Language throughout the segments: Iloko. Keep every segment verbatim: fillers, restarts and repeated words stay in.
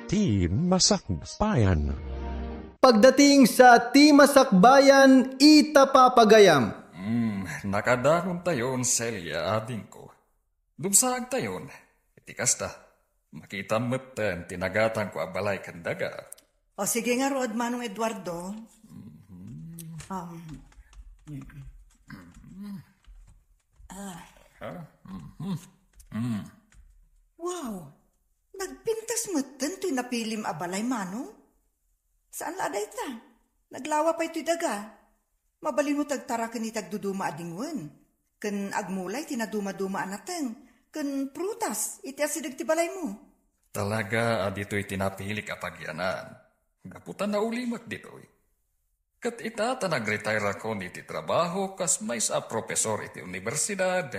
Ti Masakbayan. Pagdating sa Ti Masakbayan, ita papagayam. Hmm, nakadanontayon, Celia, adingko. Dumsaagtayon. Iti kasta, makitam metten ti nagatangko a balay ken daga. O, sige ngarud, Manong Eduardo. Um, ah. Ha? Mhm. Mm. Wow! Nagpintas metten toy napilim a balay, Manong? Saan la a dayta? Naglawa pay toy daga. Mabalinmo ti agtaraken iti agduduma a dingwen, ken agmulay ti nadumaduma a nateng ken prutas iti asideg ti balaymo. Talaga a ditoy ti napilik a pagyanan, gapu ta naulimek ditoy. Ket ita ta nagretire-akon iti trabaho kas maysa a profesor iti universidad,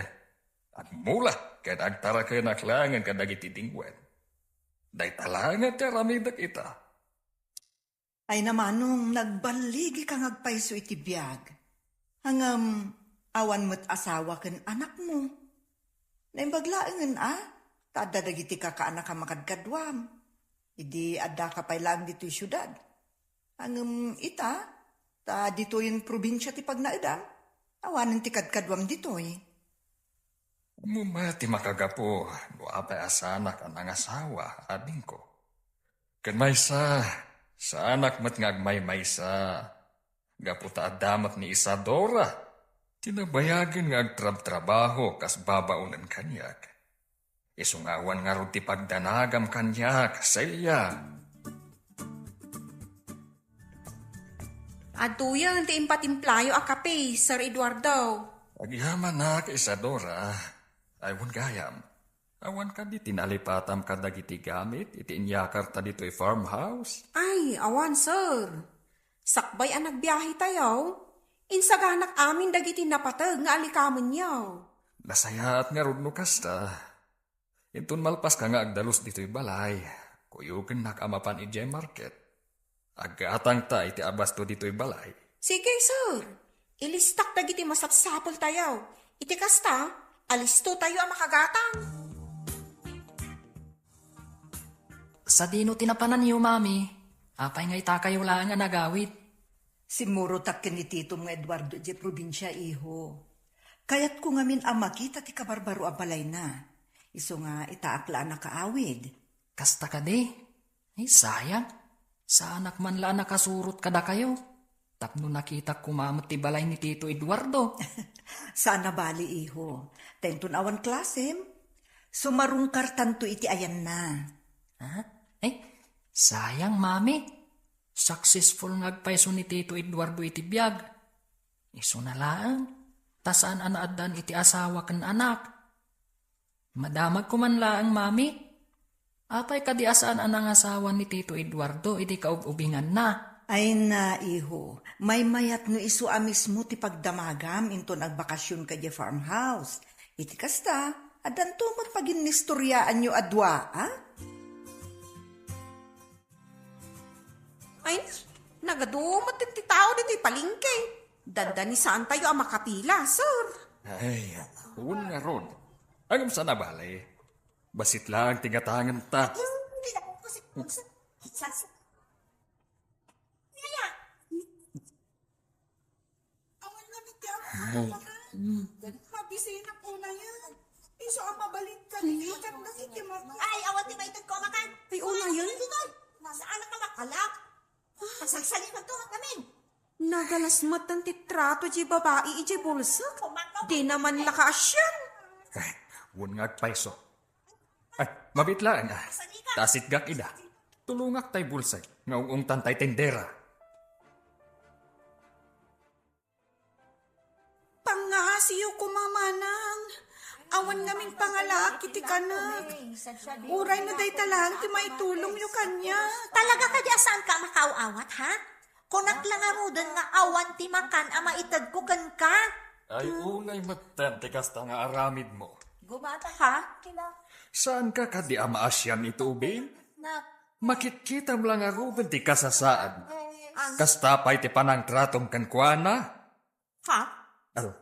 agmula ken agtarakenak laengen kadagiti dingwen. Dayta laengen ti aramidek ita. Ay, Manong, nagballigika nga agpayso iti biag. Ngem, awan met asawa ken anakmo. Naimbag laengen a, ta adda dagiti kakaanak a makadkaduam. Idi addaka pay laeng ditoy siudad. Ngem ita, ta ditoyen probinsia ti pagnaedam, awanen ti kadkaduam ditoy. Umuna ti makagapu no apay a saanak a nangasawa, adingko. Ken maysa, saanak met nga agmaymaysa, gapu ta adda met ni Isadora, ti nabayagen nga agtrabtrabaho kas babaonen kaniak. Isu nga awan ngarud ti pagdanagam kaniak, Celia. Adtoyen ti impatimplayo a kape, Sir Eduardo. Agyamanak, Isadora. Ay, wen gayam. Awan kadi ti nalipatam kadagiti gamit iti inyakarta ditoy farmhouse? Ay, awan, sir. Sakbay a nagbiahetayo, insaganak amin dagiti napateg nga alikamenyo. Nasayaat ngarud no kasta. Inton malpaska nga agdalus ditoy balay, kuyogennak a mapan idiay market. Aggatangta iti abasto ditoy balay. Sige, sir. Ilistak dagiti masapsapultayo. Iti kasta, alistotayo a makagatang. Sadino ti napananyo, Mami? Apay nga itakayo laeng a nagawid? Simmurotak ken ni titom nga Eduardo idiay probinsia, iho. Kayatko ngamin a makita ti kabarbaro a balayna. Isu nga itaak la a nakaawid. Kasta kadi? Ay, sayang. Saanak man la a nakasurot kadakayo. Tapno nakitak koma met ti balay ni Tito Eduardo. Saan a bali, iho. Ta inton awan klasem, sumarungkartanto iti ayanna. Ha? Eh, sayang, Mami. Successful nga agpayso ni Tito Eduardo iti biag. Isuna laeng, ta saan a naaddaan iti asawa ken anak. Madamagko man laeng, Mami. Apay kadi a saan a nangasawa ni Tito Eduardo idi kaub-ubinganna? Ay na, iho, maymayat no isu a mismo ti pagdamagam inton agbakasionka idiay farmhouse. Iti kasta, addanto met paginnistoriaanyo a dua, a? Ay, nagadu met ti tao ditoy palengke. Dandanisaantayo a makapila, sir. Ay, wen ngarud. Ngem saan a bale. Bassit laeng ti gatangenta. Ay, hindi na po kasi po sa, sa, sa, kaya, awan na ni Tiago. Ay. Mabisina po na yan. Isu a mabalin ka ni Tiago. Ay, awan ti maitag ko makan. Ay, una yun. Nasa anak ka makalak. Pasagsaliman to, amin. Nagalas met ti trato di babai idiay bulsa. Di naman nakaasian. Ay, wen nga agpayso. Ay, mabiit laeng, a. Ta sitgak ida. Tulongak tay bulsay, nga ung-ungtan tay tendera. Pangngasiyo koma, manang. Awan ngamin pangalaak iti kanak. Uray no dayta laeng ti maitulongyo kaniak. Talaga kadi a saanka a makaaw-awat, ha? Kunak la ngaruden nga awan ti makan a maitedko kenka. Ay, unay metten ti kasta nga aramidmo. Gumata, ha? Saanka kadi a maasian iti ubing? Makitkitam la ngaruden ti kasasaan. Kasta pay ti panangtratom kenkuana? Ha? Aro,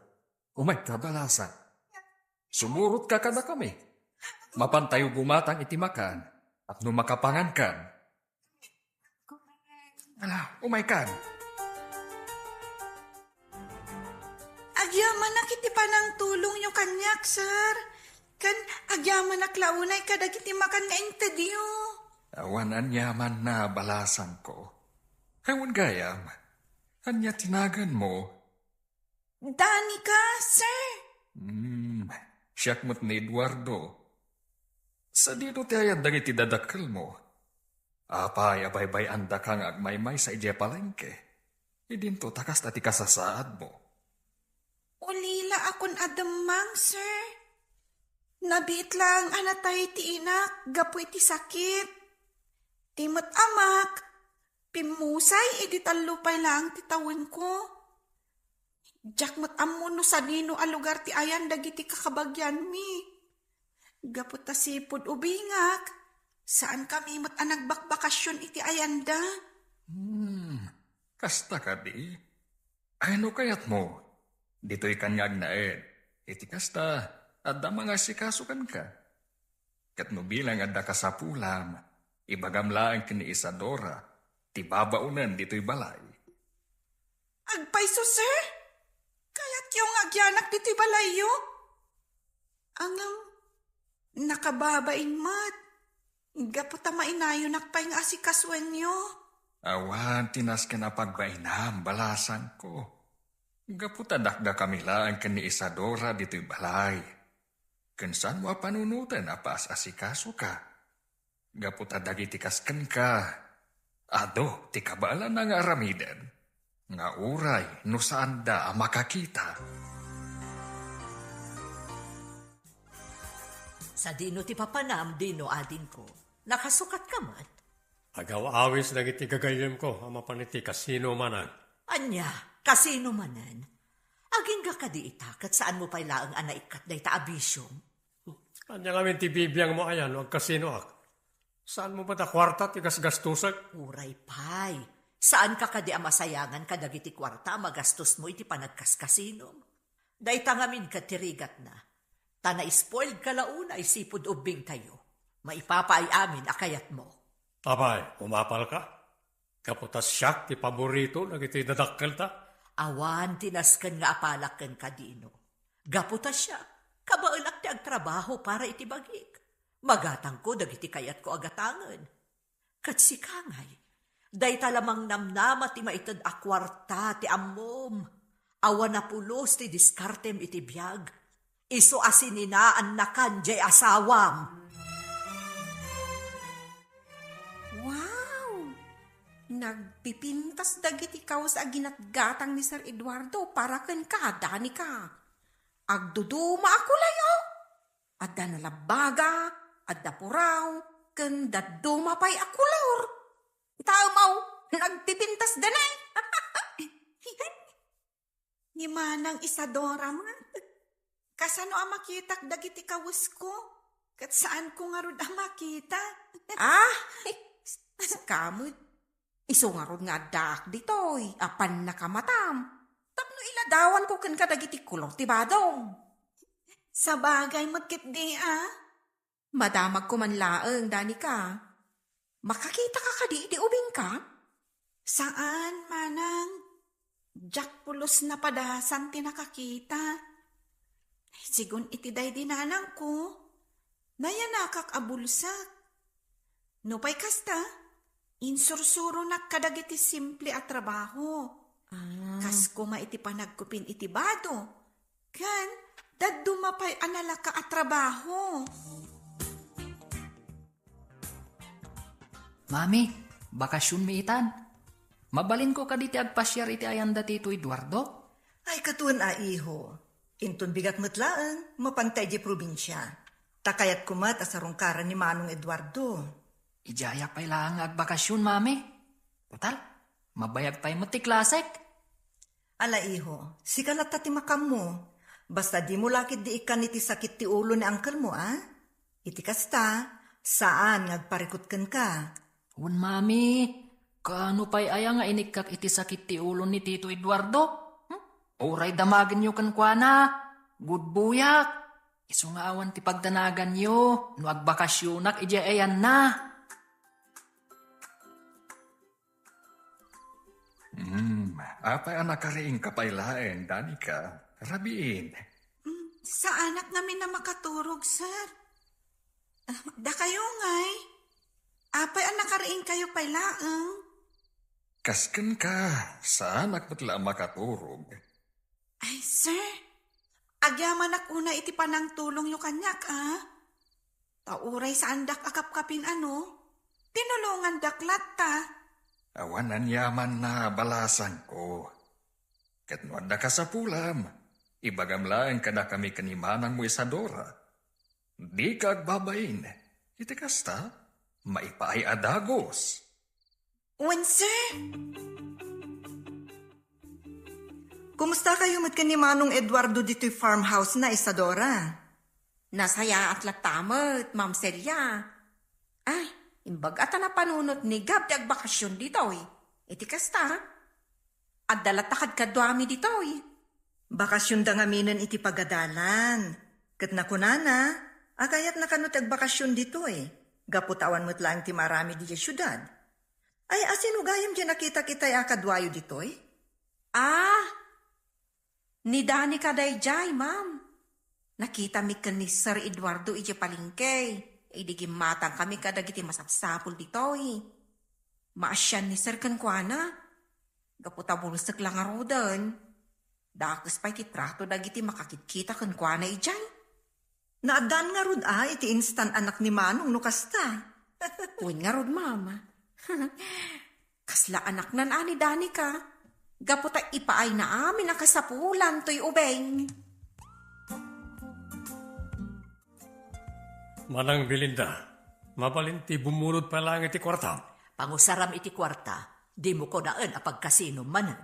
umayka, balasan. Sumurotka kadakami. Mapantayo gumatang iti makan, tapno makapangankan. Ala, umaykan. Agyamanak iti panangtulongyo kaniak, sir. Ken agyamanak la unay kadagiti makan nga intedyo. Awan aniamanna, balasangko. Awan gayam, ania ti naganmo? Danica, sir. Hmm, siak met ni Eduardo. Sadino ti ayan dagiti dadakkelmo? Apay a baybay-andaka nga agmaymaysa idiay palengke? Idinto ta kasta ti kasasaadmo. Ulila a kun a demmang, sir. Nabiit laeng a natay ti inak gapu iti sakit. Ti met amak, pimmusay idi tallo pay laeng ti tawenko. Diak met ammo no sadino a lugar ti ayan dagiti kakabagianmi. Gapu ta sipud ubingak, saankami met a nagbakbakasyon iti ayanda. Hmm, kasta kadi? Ay, no kayatmo, ditoykan nga agnaed. Iti kasta, adda mangasikaso kenka. Ket no bilang adda kasapulam, ibagam laeng ken ni Isadora ti babaonen ditoy balay. Agpayso, sir? Kayatyo nga agyanak ditoy balayyo? Ngem, nakababain met. Gapu ta mainayonak pay nga asikasoenyo. Awan ti nasken a pagbainam, balasangko. Gapu ta dakdakami laeng ken ni Isadora ditoy balay. Ken saanmo a panunoten a paas-asikasoka. Gapu ta dagiti kas kenka, adu ti kabaelanna nga aramiden, nga uray no saanda a makakita. Sadino ti papanam, Dino, adingko? Nakasukatka met? Agaw-awis dagiti gagayyemko a mapan iti kasino manen. Ania? Kasino manen? Agingga kadi ita, ket saanmo pay laeng a naikkat dayta a bisiom? Ania ngamin ti bibiangmo aya no agkasinoak? Saanmo met a kuarta ti gasgastosek? Uray pay. Saanka kadi a masayangan kadagiti kuarta a magastosmo iti panagkaskasinom? Dayta ngamin ket ti rigatna. Ta na-spoiledka la unay sipud ubbingtayo. Maipapaay amin a kayatmo. Apay, umapalka? Gapu ta siak ti paborito dagiti dadakkelta? Awan ti nasken nga apalak kenka, Dino. Gapu ta siak, kabaelak ti agtrabaho para iti bagik. Magatangko dagiti kayatko a gatangen. Ket sika ngay, dayta la mangnamnama ti maited a kuarta ti ammom. Awan a pulos ti diskartem iti biag. Isu a sininaannakan diay asawam. Wow! Nagpipintas dagiti kawes a ginatgatang ni Sir Eduardo para kenka, Danica. Agduduma a kulay, oh! Adda nalabbaga, adda puraw, ken dadduma pay a kolor. Ita, amaw, nagpipintas dene. Ni Manang Isadora man. Kasano a makitak dagiti kawesko? Ket saanko ngarud a makita. Ah, sika met. Isu ngarud nga addaak ditoy a pannakamatam tapno iladawanko kenka dagiti kolor ti badong. Sabagay met ketdi a. Madamagko man laeng, Danica. Makakitaka kadi idi ubingka? Saan, manang. Diak pulos napadasan ti nakakita. Sigun iti daydi nanangko, nayanakak a bulsak. Nupay kasta, insursuronak kadagiti simple a trabaho. Ah. Kas koma iti panagkupin iti bado, ken dadduma pay a nalaka a trabaho. Mami, bakasionmi itan. Mabalinko kadi ti agpasiar iti ayanda ti Tito Eduardo? Ay, katon a, iho. Inton bigat met laeng, mapanta idiay probinsia. Ta kayatko met a sarungkaran ni Manong Eduardo. Idiayak pay laeng nga agbakasion, Mami. Total, mabayag pay met ti klasek. Ala, iho, sika latta ti makammo. Basta dimo la ketdi ikkan iti sakit ti ulo ni angkelmo, a? Iti kasta, saan nga agparikut kenka. Wen, Mami, kaano pay aya nga inikkak iti sakit ti ulo ni Tito Eduardo? Hmm? Uray damagenyo kenkuana, gudbuyak. Isu nga awan ti pagdanaganyo no agbakasionak idiay ayanna. Apay a nakariingka pay laeng, Danica? Rabiin. Mm, saanak ngamin a makaturog, sir. Ah, dakayo ngay? Apay a nakariingkayo pay laeng? Kas kenka, saanak met la a makaturog. Ay, sir, agyamanak unay iti panangtulongyo kaniak, a? Ta uray saandak a kapkapin, ano, tinulongandak latta. Awan aniaman a balasangko. Ket no adda kasapulam, ibagam laeng kadakami ken ni manangmo Isadora. Dika agbabain. Iti kasta, maipaay a dagus. Wen, sir. Kumustakayo met ken ni Manong Eduardo ditoy farmhouse na, Isadora? Nasayaat latta met, Ma'am Celia. Ay, imbag a ta napanunot ni Gab ti agbakasyon ditoy. Iti kasta, adda latta kadkaduami ditoy. Bakasyonda ngaminen iti pagadalan. Ket nakunana, a kayatna kano ti agbakasyon ditoy. Gapu ta awan met laeng ti maaramid idiay siudad. Ay, a sino gayam diay nakitak itay a kaduayo ditoy? Ah, ni Danica daydiay, ma'am. Nakitami ken ni Sir Eduardo idiay palengke. Idi gimmatangkami kadagiti masapsapul ditoy. Maasian ni Sir kenkuana. Gapu ta bulsek la ngaruden. Dakes pay ti trato dagiti makakitkita kenkuana idiay. Naaddaan ngarud a iti instan anak ni Manong no kasta? Wen ngarud, ma'am. Kasla anaknan a ni Danica. Gapu ta ipaayna amin a kasapulan toy ubing. Manang Belinda, mabalin ti bumulod pay laeng iti kuartam? Pangusaram iti kuarta, dimo kunaen a pagkasinom manen.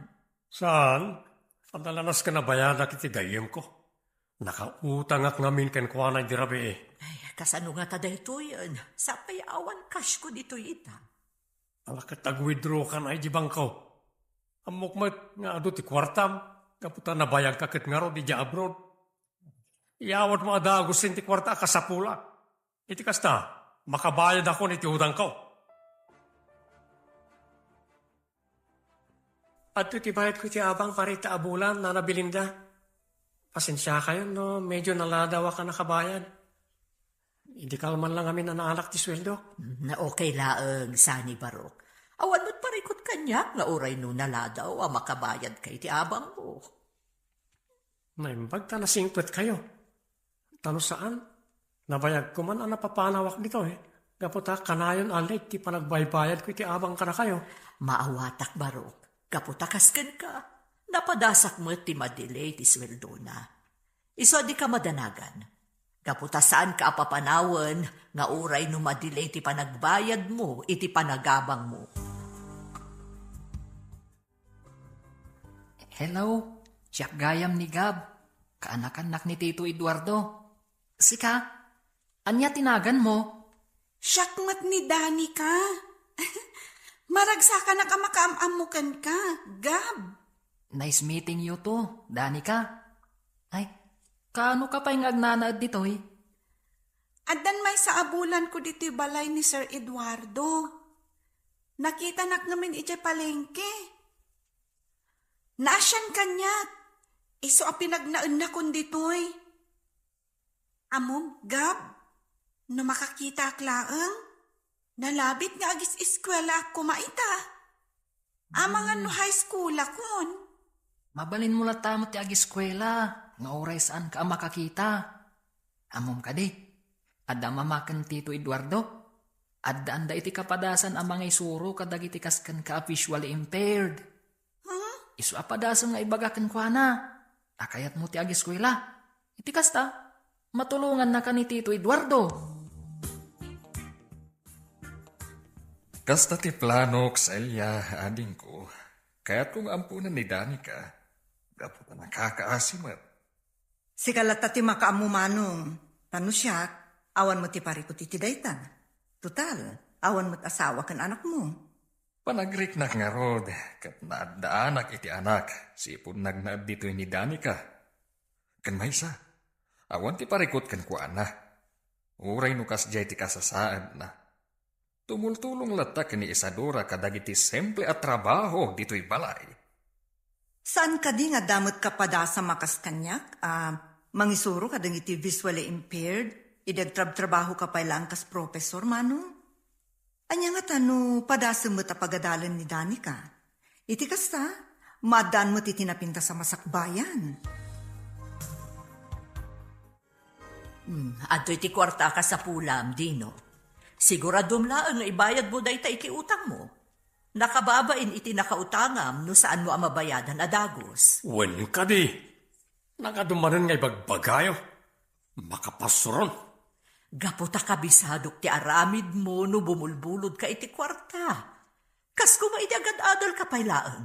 Saan? Adda la nasken a bayadak iti gayyemko. Nakautangak ngamin kenkuana idi rabii. Ay, kasano ngata daytoyen? Sapay awan cashko ditoy ita. Ala ket ag-withdraw kan ay di bangko. Ammok met nga adu ti kuartam, gapu ta nabayagka ket ngarud idiay abroad. Iyawatmo a dagusen ti kuarta a kasapulan. Iti kasta, makabayadakon iti utangko. Adtoy ti bayadko iti abang para ita a bulan, Nana Belinda. Pasensiakayon no medyo naladawak a nakabayad. Idi kalman lang amin a naanak ti sueldo. Na okay laeng, Sani Barok. Awan met parikut kaniak nga uray no naladaw a makabayadka iti abangmo. Naimbag ta nasingpetkayo. Ta no saan, nabayagko man a napapanawak ditoy, gapu ta kanayon a late ti panagbaybayadko iti abang kadakayo. Maawatak, Barok. Gapu ta kas kenka, napadasak met ti madelay ti sueldona. Isu a dika madanagan. Gapu ta saanka a papanawen nga uray no madelay ti panagbayadmo iti panagabangmo. Hello, siak gayam ni Gab. Kaanakannak ni Tito Eduardo. Sika, ania ti naganmo? Siak met ni Danica. Maragsakanak a makaam-ammo kenka, Gab. Nice meeting you too, Danica. Ay, kaano ka pay nga agnanaed ditoy? Addan maysa a bulanko ditoy balay ni Sir Eduardo. Nakitanak ngamin idiay palengke. Naasian kaniak. Isu a pinagnaennakon ditoy. Ammom, Gab, no makakitaak laeng, nalabit nga agis-eskuelaak koma ita. Amangan no high school akon. Mabalinmo latta met ti agiskuela, nga uray saanka a makakita. Ammom kadi, adda mama ken Tito Eduardo? Addaanda iti kapadasan a mangisuro kadagiti kas kenka a visually impaired. Huh? Isu a padasen nga ibaga kenkuana a kayatmo ti agiskuela. Iti kasta, matulongannaka ni Tito Eduardo. Kasta ti planok, Celia, adingko. Kayatko nga amponen ni Danica. Gapu ta nakakaasi met. Sika latta ti makaammo, Manong. Ta no siak, awan met ti parikut iti dayta. Total, awan met asawa ken anakmo. Panagriknak ngarud, ket naaddaanak iti anak, sipud nagnaed ditoy ni Danica. Ken maysa, awan ti parikut kenkuana. Uray no kasdiay ti kasasaadna. Tumultulong latta ken ni Isadora kadagiti simple a trabaho ditoy balay. Saan kadi nga adda met kapadasam a kas kaniak a mangisuro kadagiti visually impaired idi agtrabtrabahoka pay laeng kas professor, Manong? Ania ngata no padasem met a pagadalen ni Danica? Iti kasta, maaddaan met iti napintas a masakbayan. Hmm, adtoy ti kuarta a kasapulam, Dino. Siguradom laeng nga ibayadmo dayta iti utangmo. Nakababain iti nakautangam no saanmo a mabayadan a dagus. Wen kadi, nagadu manen nga ibagbagayo, makapasuron. Gapu ta kabisadok ti aramidmo no bumulbulodka iti kuarta. Kas koma idi agad-adalka pay laeng.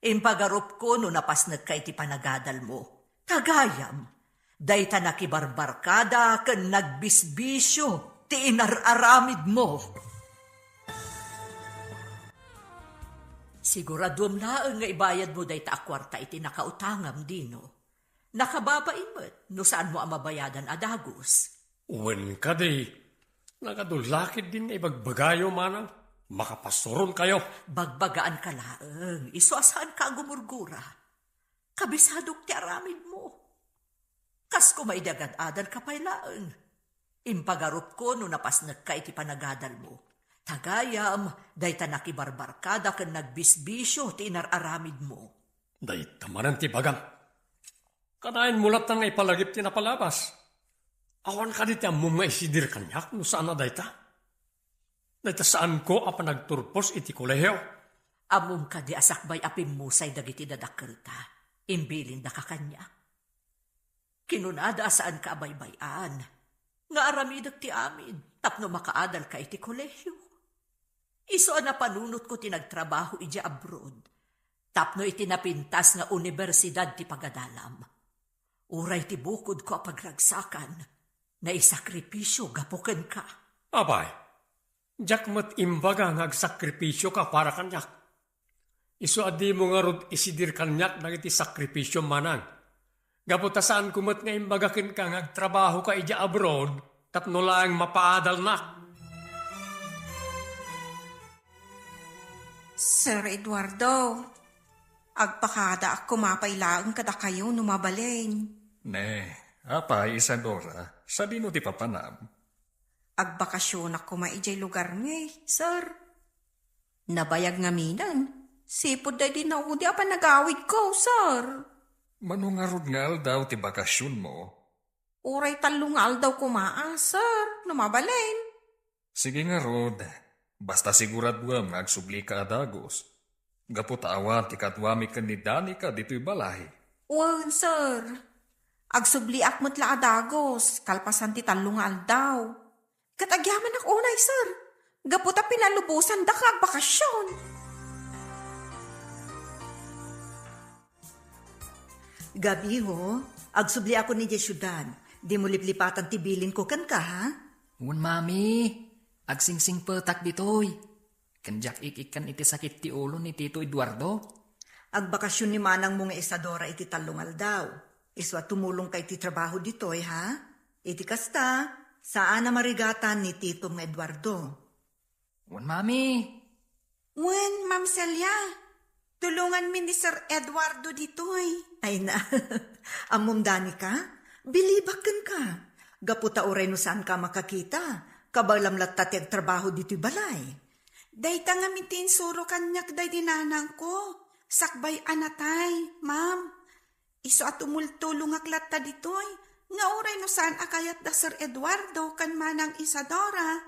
Impagarupko no napasnekka iti panagadalmo. Ta gayam, dayta nakibarbarkada ken nagbisbisio ti inar-aramidmo. Siguradom laeng nga ibayadmo dayta a kuarta iti nakautangam, Dino. Nakababain met no saanmo a mabayadan a dagus. Wen kadi, nagadu la ketdin nga ibagbagayo, Manang, makapasuronkayo. Bagbagaanka laeng, isu a saanka a gumurgura. Kabisadok ti aramidmo. Kas koma idi agad-adalka pay laeng. Impagarupko no napasnekka iti panagadalmo. Ta gayam, dayta nakibarbarkada ken nagbisbisio ti inar-aramidmo. Dayta manen ti ibagam. Kanayon mo latta nga ipalagip ti napalabas. Awan kadi ti ammom nga isidir kaniak no saan a dayta? Dayta saanko a panagturpos iti kolehio. Ammom kadi a sakbay a pimmusay dagiti dadakkelta, imbilindaka kaniak. Kinunada a saanka a baybay-an nga aramidek ti amin tapno makaadalka iti kolehio. Isu a napanunotko ti nagtrabaho idiay abroad tapno iti napintas nga universidad ti pagadalam. Uray ti bukodko a pagragsakan, naisakripisio gapu kenka. Apay, diak met imbaga nga agsakripisioka para kaniak. Isu a dimo ngarud isidir kaniak dagiti sakripisiom, Manang. Gapu ta saanko met nga imbaga kenka nga agtrabahoka idiay abroad tapno laeng mapaadalnak. Sir Eduardo, agpakadaak koma pay laeng kadakayo no mabalin. Ne, apay, Isadora, sadino ti papanam? Agbakasionak koma idiay lugarmi, sir. Nabayag ngaminen, sipud daydi naudi a panagawidko, sir. Mano ngarud nga aldaw ti bakasionmo? Uray tallo nga aldaw koma a, sir, no mabalin. Sige ngarud, basta siguraduem nga agsublika a dagus. Gapu ta awan ti kaduami ken ni Danica ditoy balay. Wen, sir. Agsubliak met la a dagus, kalpasan ti tallo nga aldaw. Ket agyamanak unay, sir. Gapu ta pinalubosandaka agbakasion. Gabiho, agsubliakon idiay siudad. Dimo liplipatan ti bilinko kenka, ha? Wen, Mami. Agsingsingpetak ditoy. Ken diak ik-ikkan iti sakit ti ulo ni Tito Eduardo. Agbakasion ni manangmo nga Isadora iti tallo nga aldaw. Isu a tumulongka iti trabaho ditoy, ha? Iti kasta, saan a marigatan ni Tito nga Eduardo. Wen, Mami. Wen, Ma'am Celia. Tulonganmi ni Sir Eduardo ditoy. Ay na, ammom, Danica? Bilibak kenka. Gapu ta uray no saanka makakita, kabaelam latta ti agtrabaho ditoy balay. Dayta ngamin ti insuro kaniak daydi nanangko, sakbay a natay, ma'am. Isu a tumultulongak latta ditoy, nga uray no saan a kayat da Sir Eduardo ken Manang Isadora.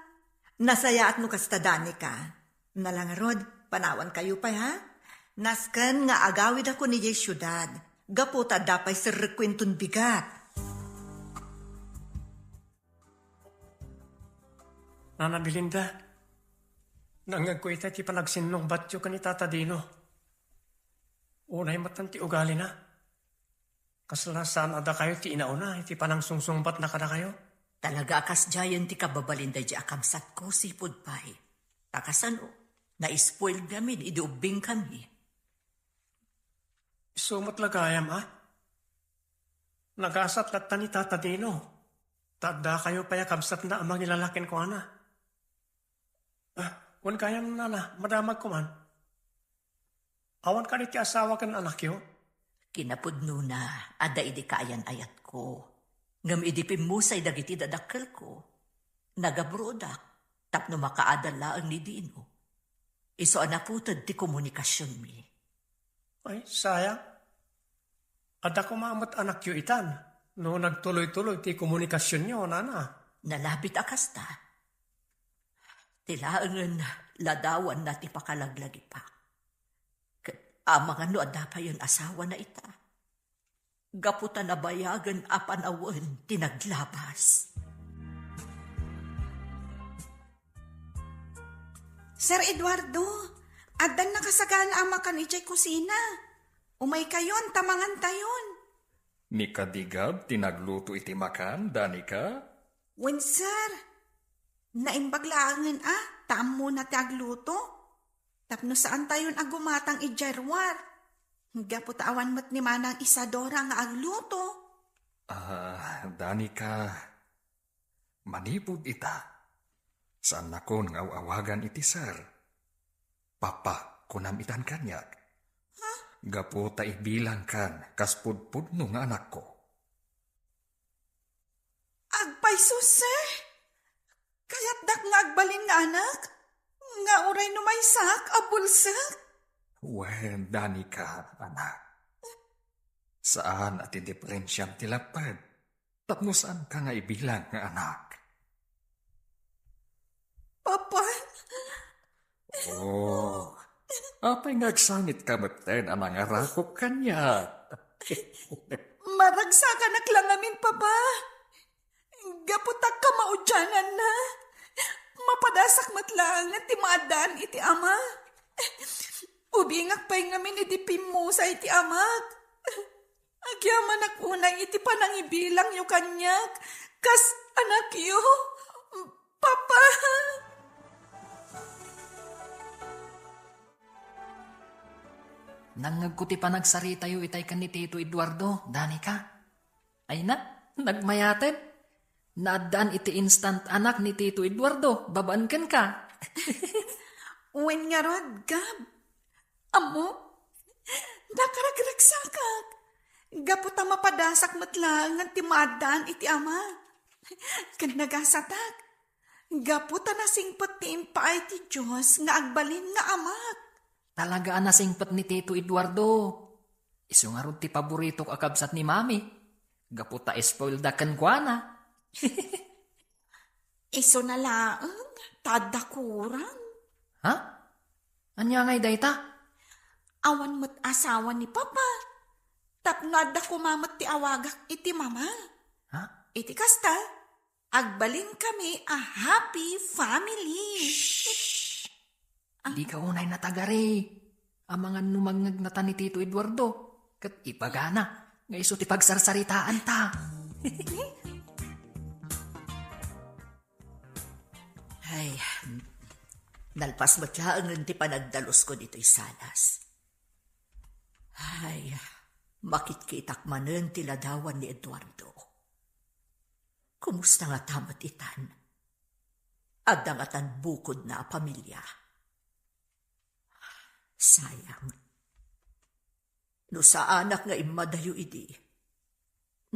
Nasayaat no kasta, Danica. Nala ngarud, panawankayo pay, ha? Nasken nga agawidakon idiay siudad, gapu ta adda pay serrekko inton bigat. Nana Belinda, nangngegko ita ti panagsinnungbatyo ken ni Tata Dino. Unay met ti ugalina. Kasla saan a dakayo ti inauna iti panangsungsungbatna kadakayo? Talaga a kasdiayen ti kababalin daydi a kabsatko, sipud pay. Ta kasano, na-spoil ngamin idi ubbingkami. Isu met la gayam, a? Nagasat latta ni Tata Dino. Ta addakayo pay a kabsatna a mangilala kenkuana. Ah, wen gayam, nana, madamagko man. Awan kadi ti asawa ken anakyo? Kinapudnona, adda idi kaayan-ayatko. Ngem idi pimmusay dagiti dadakkelko, nagabrodak tapno makaadal laeng ni Dino. Isu a naputed ti komunikasionmi. Ay, sayang. Adda koma met anakyo itan, no nagtuloy-tuloy ti komunikasionyo, nana. Nalabit a kasta. Ti laengen ladawanna ti pakalaglagipak. Ket amangan no adda payen asawana ita. Gapu ta nabayagen a panawen ti naglabas. Sir Eduardo, addan nakasagana a makan idiay kusina. Umaykayon ta mangantayon. Ni Kadigab ti nagluto iti makan, Danica? Wen, sir. Naimbag laengen a, ta ammona ti agluto. Tapno saantayon a gumatang idiay ruar. Gapu ta awan met ni Manang Isadora nga agluto. Ah, Danica, manipud ita, saannakon nga aw-awagan iti sir. Papa, kunam itan kaniak. Ha? Gapu ta ibilangkan kas pudpudno nga anakko. Agpayso, sir. Kayatdak nga agbalin nga anak, nga uray no maysak a bulsek. Wen, Danica, anak. Saan a ti diferensiam ti lapped. Tapno saanka nga ibilang nga anak. Papa? Oh, apay nga agsangitka metten a nangarakok kaniak? Maragsakanak la ngamin, Papa. Gapu ta kamaudiananna, mapadasak met laengen ti maaddaan iti ama. Ubingak pay ngamin idi pimmusay ti amak. Agyamanak unay iti panangibilangyo kaniak kas anakyo, Papa. Nangngegko ti panagsaritayo itay ken ni Tito Eduardo, Danica. Ay na, nagmayaten. Naaddaan iti instant anak ni Tito Eduardo, babaen kenka. Wen ngarud, Gab. Ammo, nakaragragsakak. Gapu ta mapadasak met laengen ti maaddaan iti ama. Ken nagasatak. Gapu ta nasingpet ti impaay ti Dios nga agbalin nga amak. Talaga a nasingpet ni Tito Eduardo. Isu ngarud ti paboritok a kabsat ni Mami. Gapu ta spoiled a kenkuana. Isuna laeng, ta adda kurang. Ha? Ania ngay dayta? Awan met asawa ni Papa. Tapno adda koma met ti awagak iti Mama. Ha? Iti kasta, agbalinkami a happy family. Shh! Ah. Dika unay natagari. Amangan no mangngegnata ni Tito Eduardo, ket ibagana nga isu ti pagsarsaritaanta. Ay, nalpas met laengen ti panagdalusko ditoy salas. Ay, makitkitak manen ti ladawan ni Eduardo. Kumusta ngata met itan? Adda ngatan bukodna a pamilia? Sayang. No saanak nga immadayo idi,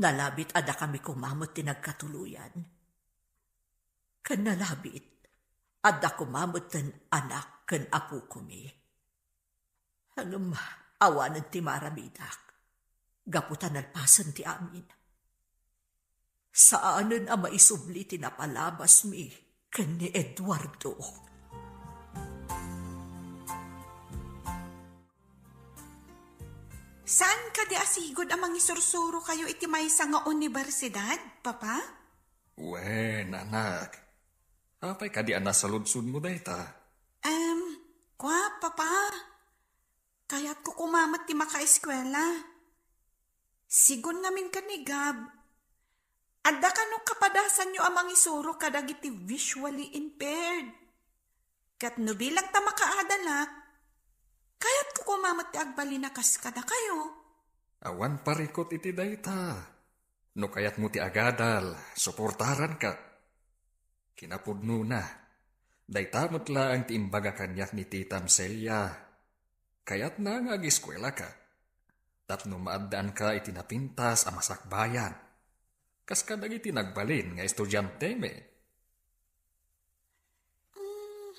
nalabit a dakami koma met ti nagkatuloyan. Ken nalabit, adda koma metten anak ken apokomi. Ngem awanen ti maaramidak, gapu ta nalpasen ti amin. Saanen a maisubli ti napalabasmi ken ni Eduardo. Saan kadi a sigud a mangisursurokayo iti maysa nga universidad, Papa? Wen, anak. Apay kadi a nasaludsodmo dayta? Em, kua, Papa. Kayatko koma met ti makaeskuela. Sigun ngamin ken ni Gab, adda kano kapadasanyo a mangisuro kadagiti visually impaired. Ket no bilang ta makaadalak, kayatko koma met ti agbalin a kas kadakayo. Awan parikut iti dayta. No kayatmo ti agadal, suportaranka. Kinapudnona, dayta met laeng ti imbaga kaniak ni Titam Celia. Kayatna nga ageskuelaka. tapno maaddaanka iti napintas a masakbayan, kas kadagiti nagbalin nga estudiantemi. Mm,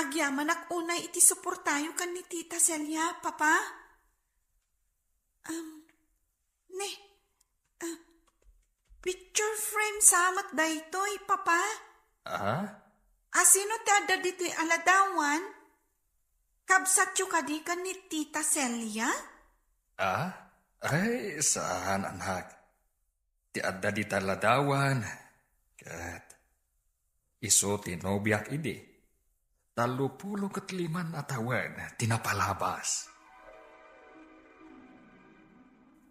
agyamanak unay iti suportayo ken ni Tita Celia, Papa. Um, ne, ah, picture frame sa met daytoy, Papa. Ah? Asino ti adda ditoy a ladawan? Kabsatyo kadi ken ni Tita Celia? Ah? Ay, saan, anak. Ti adda dita ladawan, ket isu ti nobiak idi. Tallopulo ket liman a tawen ti napalabas.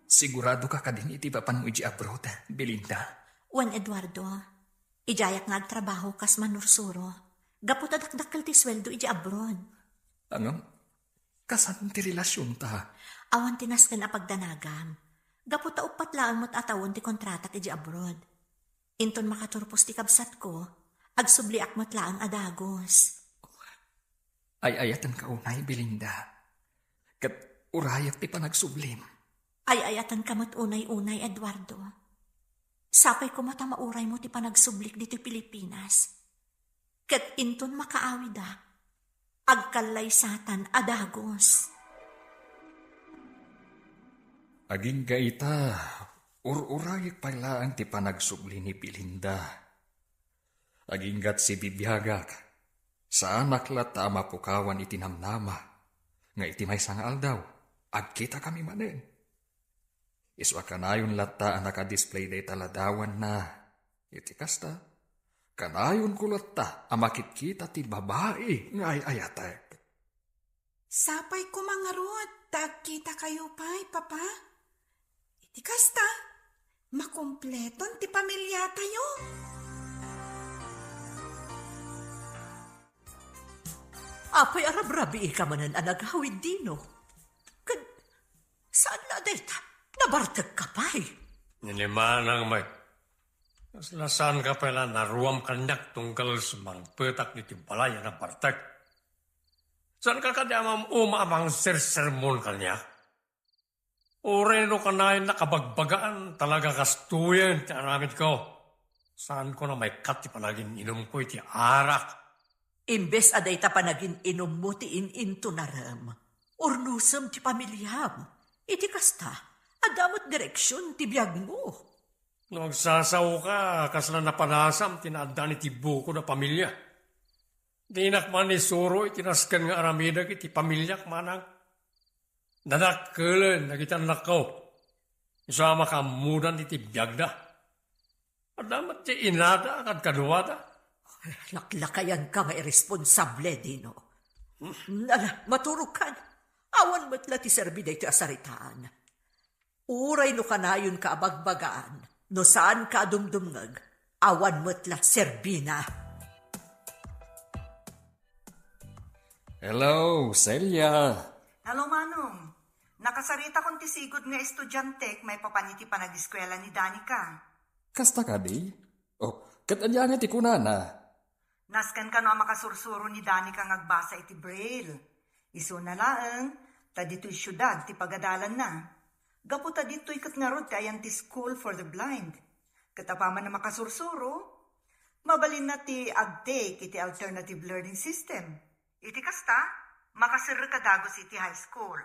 Sigurado ka kadin iti papanmo iti abroad, Belinda? Wen, Eduardo. Idiayak nga agtrabaho kas manursuro. Gapu ta dakdakkel ti sueldo iti abroad. Ngem, kasano ti relasionta? Awan ti nasken a pagdanagam. Gapu ta uppat laeng met a tawen ti kontratak iti abroad. Inton makaturpos ti kabsatko, agsubliak met laeng a dagus. Ay-ayatenka unay, Belinda. Ket urayek ti panagsublim. Ay-ayatenka met unay-unay, Eduardo. Sapay koma ta mauraymo ti panagsublik ditoy Pilipinas. Ket inton makaawidak, agkallaysatan a dagus. Agingga ita, ur-urayek pay laeng ti panagsubli ni Belinda. Aginggat sibibiagak, saanak latta a mapukawan iti namnama, nga iti maysa nga aldaw, agkitakami manen. Isu a kanayon latta a nakadisplay dayta ladawanna. Iti kasta, kanayonko latta a makitkita ti babai nga ay-ayatek. Sapay koma ngarud ta agkitakayo pay, Papa. Iti kasta, makumpleton ti pamiliatayo. Apay a rabrabiika manen a nagawid, Dino? Ket saan la dayta? Nabartekka pay? Ni manang met. Kasla saanka pay la naruam kaniak tunggal sumangpetak iti balay a nabartek. Saanka kadi a mam-uma a mangsersermon kaniak? Uray no kanayon a kabagbagaan, talaga kastoyen ti aramidko. Saanko a maikkat ti panagin-inumko iti arak. Imbes a dayta panagin-inummo ti in-intunarem, urnosem ti pamiliam. Iti kasta, adda met direksion ti biagmo. No agsasaoka, kasla napanasam ti naaddaan iti bukod a pamilia. Dinak manisuro iti nasken nga aramidek iti pamiliak, manang. Nadakkelen dagiti annakko. Isu a makaammodan iti biagda. Adda met ti inada a kadkaduada. Laklakayanka nga irresponsable, Dino. Ala, maturogkan. Awan met la ti serbi daytoy a saritaan. Uray no kanayonka a bagbagaan, no saanka a dumdumngeg, awan met la serbina. Hello, Celia. Hello, Manong. Nakasaritakon ti sigud nga estudiantek maipapan iti panagiskuela ni Danica. Kasta kadi? Oh, ket ania nga ti kunana? Nasken kano a makasursuro ni Danica nga agbasa iti Braille. Isuna laeng, ta ditoy siudad ti pagadalanna. Gapu ta ditoy ket ngarud ti ayan ti School for the Blind. Ket apaman a makasursuro, mabalinna ti agtake iti alternative learning system. Iti kasta, makaserrek a dagus iti high school.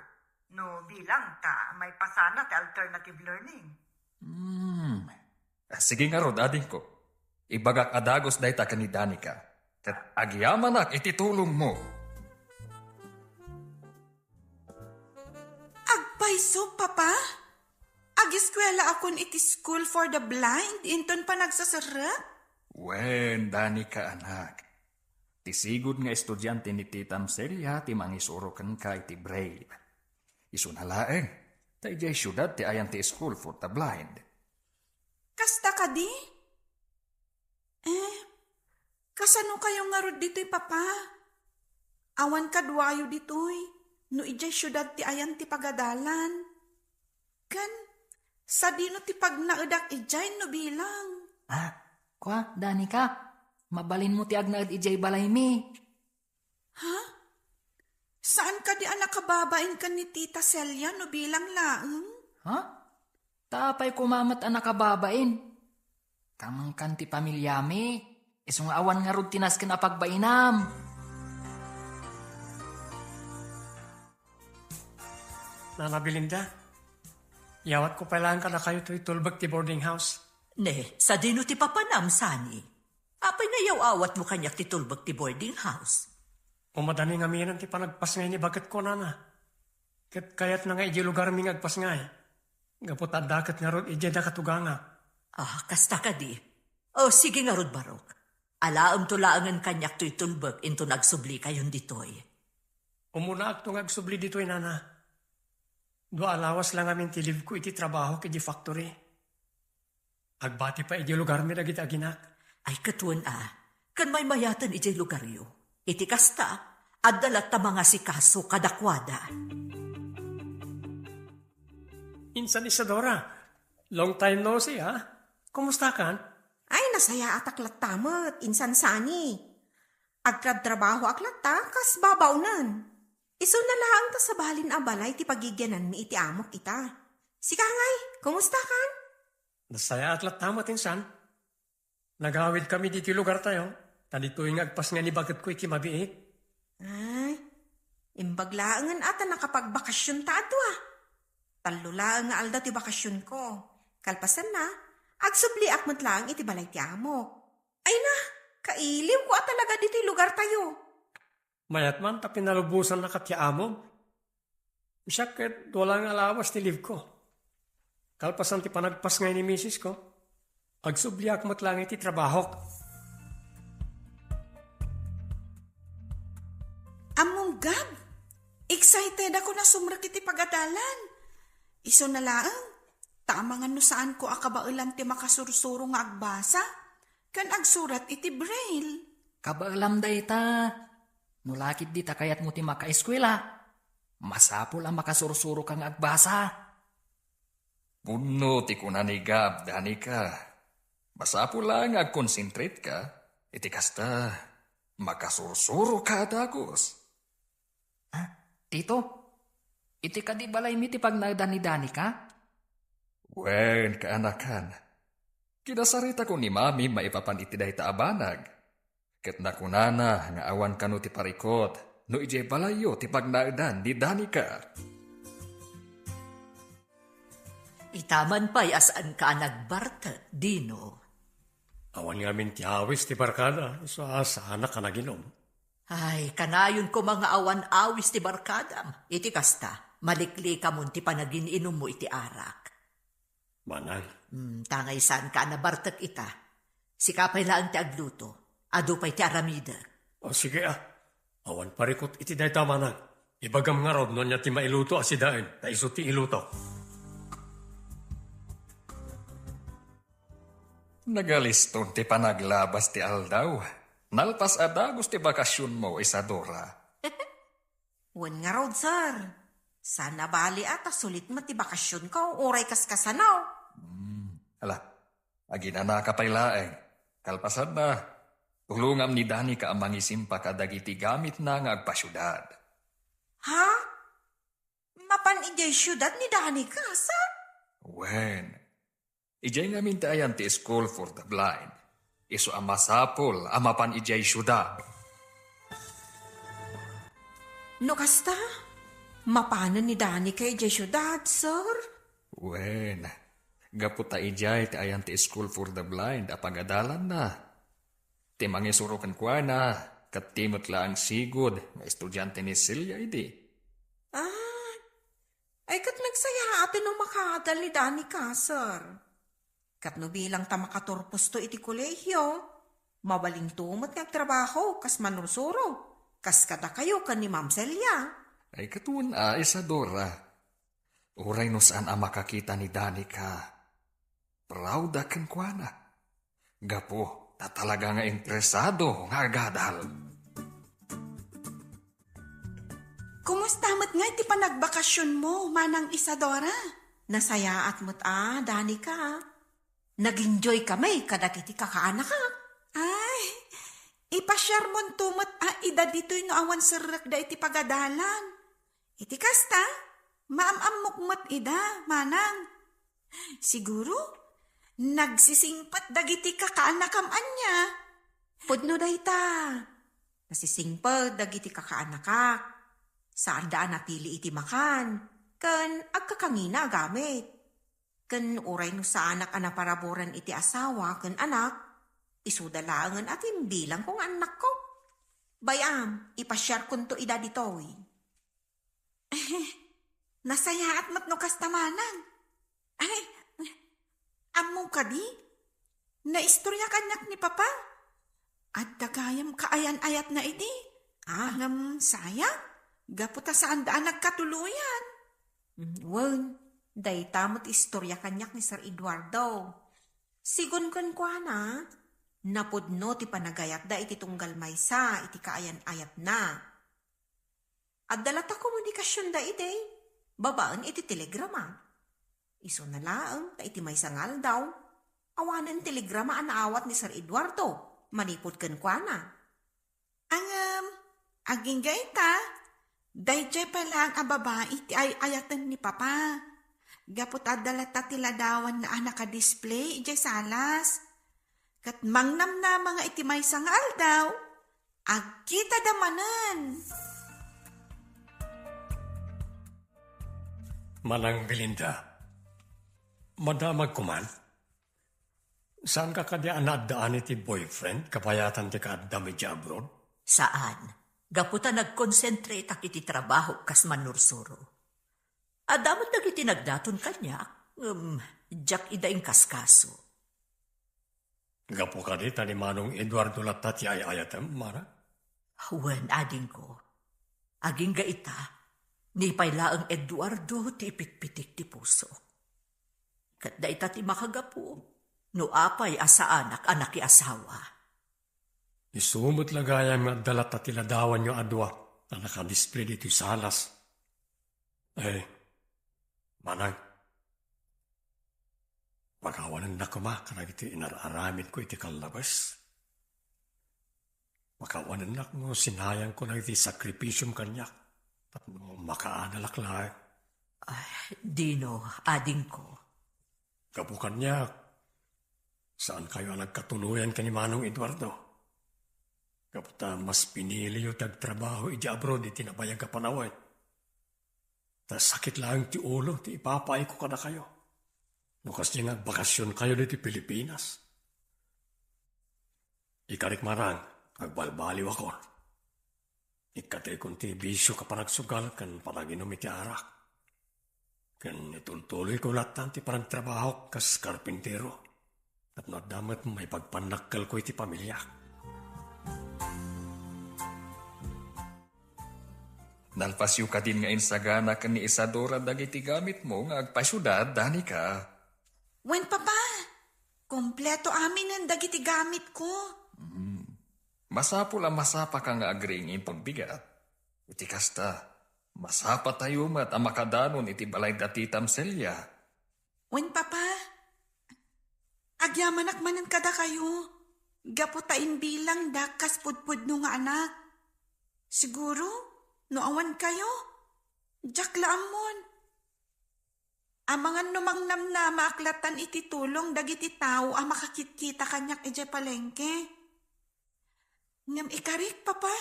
No bilang ta maipasana ti alternative learning. Hmm. Ah, sige ngarud, adingko. Ibagak a dagus dayta ken ni Danica. Ket agyamanak iti tulongmo. Agpayso, Papa? Agiskuelaakon iti School for the Blind inton panagsaserrek? Wen, Danica, anak. Ti sigud nga estudiante ni Titam Celia ti mangisuro kenka iti Braille. Isuna laeng, ta idiay siudad ti ayan ti School for the Blind. Kasta kadi? Eh, kasano kayo ngarud ditoy, Papa? Awan kaduayo ditoy, no idiay siudad ti ayan ti pagadalan. Ken, sadino ti pagnaedak idiay no bilang? Ah, kua, Danica, mabalinmo ti agnaed idiay balaymi. Ha? An kadi a nakababain ken ni Tita Celia no bilang laeng? Ha? Ta apay koma met a nakababain? Kamangkan ti pamiliami, isu nga awan ngarud ti nasken a pagbainam. Nana Belinda, yawatko pay laeng kadakayo toy tulbek ti boarding house. Ne, sadino ti papanam, Sani? Apay nga yaw-awatmo kaniak ti tulbek ti boarding house? Umadani ngamin ti panagpasngay ni baketko, nana. Ket kayatna nga idiay lugarmi nga agpasngay. Gapu ta adda ket ngarud idiay da katuganga. Ah, kasta kadi. O, sige ngarud, Barok. Alaemto laengen kaniak toy tulbek inton agsublikayon ditoy. Umunaakto nga agsubli ditoy, nana. Dua a lawas la ngamin ti leave ko iti trabahok iti factory. Agbati pay idiay lugarmi dagiti aginak. Ay, ket wen a, ken maymayaten idiay lugaryo. Iti kasta, adda latta mangasikaso kadakuada. Insan Isadora, long time no see, ha? Kumustakan? Ay, nasayaatak latta met, insan Sani. Agtrabtrabahoak latta, kas babaonen. Isuna laeng ta sabalin a balay ti pagigiananmi iti amok ita. Sika ngay, kumustakan? Nasayaat latta met, insan. Nagawidkami ditoy lugartayo, ta ditoy nga agpasngay ni baketko iti mabiit. Ay, imbag laengen a ta nakapagbakasionta a dua. Tallo laeng nga aldaw ti bakasionko. Kalpasanna, agsubliak met laeng iti balay ti amok. Ay na, kailiwko a talaga ditoy lugartayo. Mayat man ta pinalubosannak ti amom. Siak ket dua la nga lawas ti leave ko. Kalpasan ti panagpasngay ni misis ko, agsubliak met laeng iti trabahok. Ammom, Gab, excited ako a sumrek iti pagadalan. Isuna laeng, ta amangan no saanko a kabaelan ti makasursuro nga agbasa ken agsurat iti braille. Kabaelam dayta. No la ketdi ta kayatmo ti makaeskuela, masapul a makasursuroka nga agbasa. Pudno ti kuna ni Gab, Danica. Masapul la nga agkonsentretka, iti kasta, makasursuroka a dagus. Ah, Tito, iti kadi balaymi ti pagnaedan ni Danica? Wen, kaanakan. Kinasaritakon ni Mami maipapan iti dayta a banag. Ket nakunana nga awan kano ti parikut no idiay balayyo ti pagnaedan ni Danica. Itaman pay a saanka a nagbartek, Dino. Awan ngamin ti awis ti barkada, isu a saanak a naginom. Ay, kanayon koma nga awan awis ti barkadam. Iti kasta, maliklikamon ti panagin-inummo iti arak. Manang. Hmm, tangay saanka a nabartek ita. Sika pay laeng ti agluto. Adu pay ti aramidek. O, sige, a. Awan parikut iti dayta, manang. Ibagam ngarud no ania ti mailuto a sidaen, ta isu ti iluto. Nagaliston ti panaglabas ti aldaw. Nalpas a dagus ti bakasionmo, Isadora. Wen ngarud, sir. Saan a bali a ta sulit met ti bakasionko, uray kaskasano. Hmm, ala, aginanaka pay laeng. Kalpasanna, tulongam ni Danica a mangisimpa kadagiti gamitna nga agpasiudad. Ha? Mapan idiay siudad ni Danica, sir? Wen, idiay ngamin ti ayan ti School for the Blind. Isu a masapul a mapan idiay siudad. No kasta, mapanen ni Danica idiay siudad, sir? Wen, gapu ta idiay ti ayan ti School for the Blind a pagadalanna. Ti mangisuro kenkuana, ket ti met laeng sigud nga estudiante ni Celia idi. Ah, ay ket nagsayaaten no makaadal ni Danica, sir. Ket no bilang ta makaturposto iti kolehio, mabalinto met nga agtrabaho kas manursuro, kas kadakayo ken ni Ma'am Celia. Ay, ket wen a, Isadora. Uray no saan a makakita ni Danica, proud a kenkuana. Gapu ta talaga nga interesado nga agadal. Kumusta met ngay ti panagbakasionmo, Manang Isadora? Nasayaat met a, Danica. Nag-enjoy kami kadagiti kakaanakak. Ay, ipasiarmonto met a ida ditoy no awan serrekda iti pagadalan. Iti kasta, maam-ammok met ida, manang. Siguro, nagsisingpet dagiti kakaanakam ania. Pudno dayta. Nasisingpet dagiti kakaanakak. Saanda a napili iti makan, ken agkakangina a gamit. Ken uray no saanak a naparaburan iti asawa ken anak, isuda laengen a timbilangko nga annakko. Bay-am, ipasiarkonto ida ditoy. Nasayaat met no kasta manang. Ay, ammom kadi? Naistorya kaniak ni Papa. Adda gayam kaayan-ayatna idi. Ah. Ngem sayang, gapu ta saanda a nagkatuloyan. Mm, wen, dayta met istorya kaniak ni Sir Eduardo. Sigun kenkuana, napudno ti panagayatda iti tunggal maysa iti kaayan-ayatna. Adda latta komunikasionda idi, babaen iti telegrama. Isuna laeng ta iti maysa nga aldaw, awanen telegrama a naawat ni Sir Eduardo manipud kenkuana. Ngem, agingga ita, daydiay pay laeng a babai ti ay-ayaten ni Papa. Gapu ta adda latta ti ladawanna a nakadisplay idiay salas. Ket mangnamnama nga iti maysa nga aldaw, agkitada manen. Manang Belinda, madamagko man? Saanka kadi a naaddaan iti boyfriend kabayatan ti kaaddam idiay abroad? Saan. Gapu ta nagkonsentrateak iti trabahok kas mannursuro. Adda met dagiti nagdaton kaniak, ngem diak ida inkaskaso. Gapu kadi ta ni Manong Eduardo latta ti ay-ayatem, Mara? Wen, adingko. Agingga ita, ni pay laeng Eduardo ti ipitpitik ti pusok. Ket dayta ti makagapu no apay a saanak a nakiasawa. Isu met la gayam nga adda latta ti ladawanyo a dua a nakadisplay ditoy salas. Eh, manang, pakawanennak koma kadagiti inar-aramidko iti kallabes. Pakawanennak no sinayangko dagiti sakripisiom kaniak tapno makaadalak laeng. Ay, dino, adingko. Gapu kaniak, saankayo a nagkatuloyan ken ni Manong Eduardo. Gapu ta mas piniliyo ti agtrabaho idiay abroad iti nabayag a panawen. Ta sakit laeng ti ulo ti ipapaayko kadakayo. No kasdi nga agbakasionkayo ditoy Pilipinas. Ikarik manang, agbalbaliwakon. Ikkataykon ti bisio a panagsugal ken panaginum iti arak. Ken itultuloyko lattan ti panagtrabahok kas karpintero. Tapno adda met maipagpannakkelko iti pamiliak. Nalpasyo kadin nga insagana ken ni Isadora dagiti gamitmo nga agpasiudad, Danica? Wen, Papa. Kompleto aminen dagiti gamitko. Hmm. Masapul a masapaka nga agriing inton bigat. Iti kasta, masapatayo met a makadanon iti balay da titam Celia. Wen, Papa, agyamanak manen kadakayo, gapu ta imbilangdak kas pudpudno nga anak. Siguro, no awan kayo, diak la ammon. Amangan no mangnamnamaak lattan iti tulong dagiti tao a makakitkita kaniak idiay palengke. Ngem ikarik, Papa,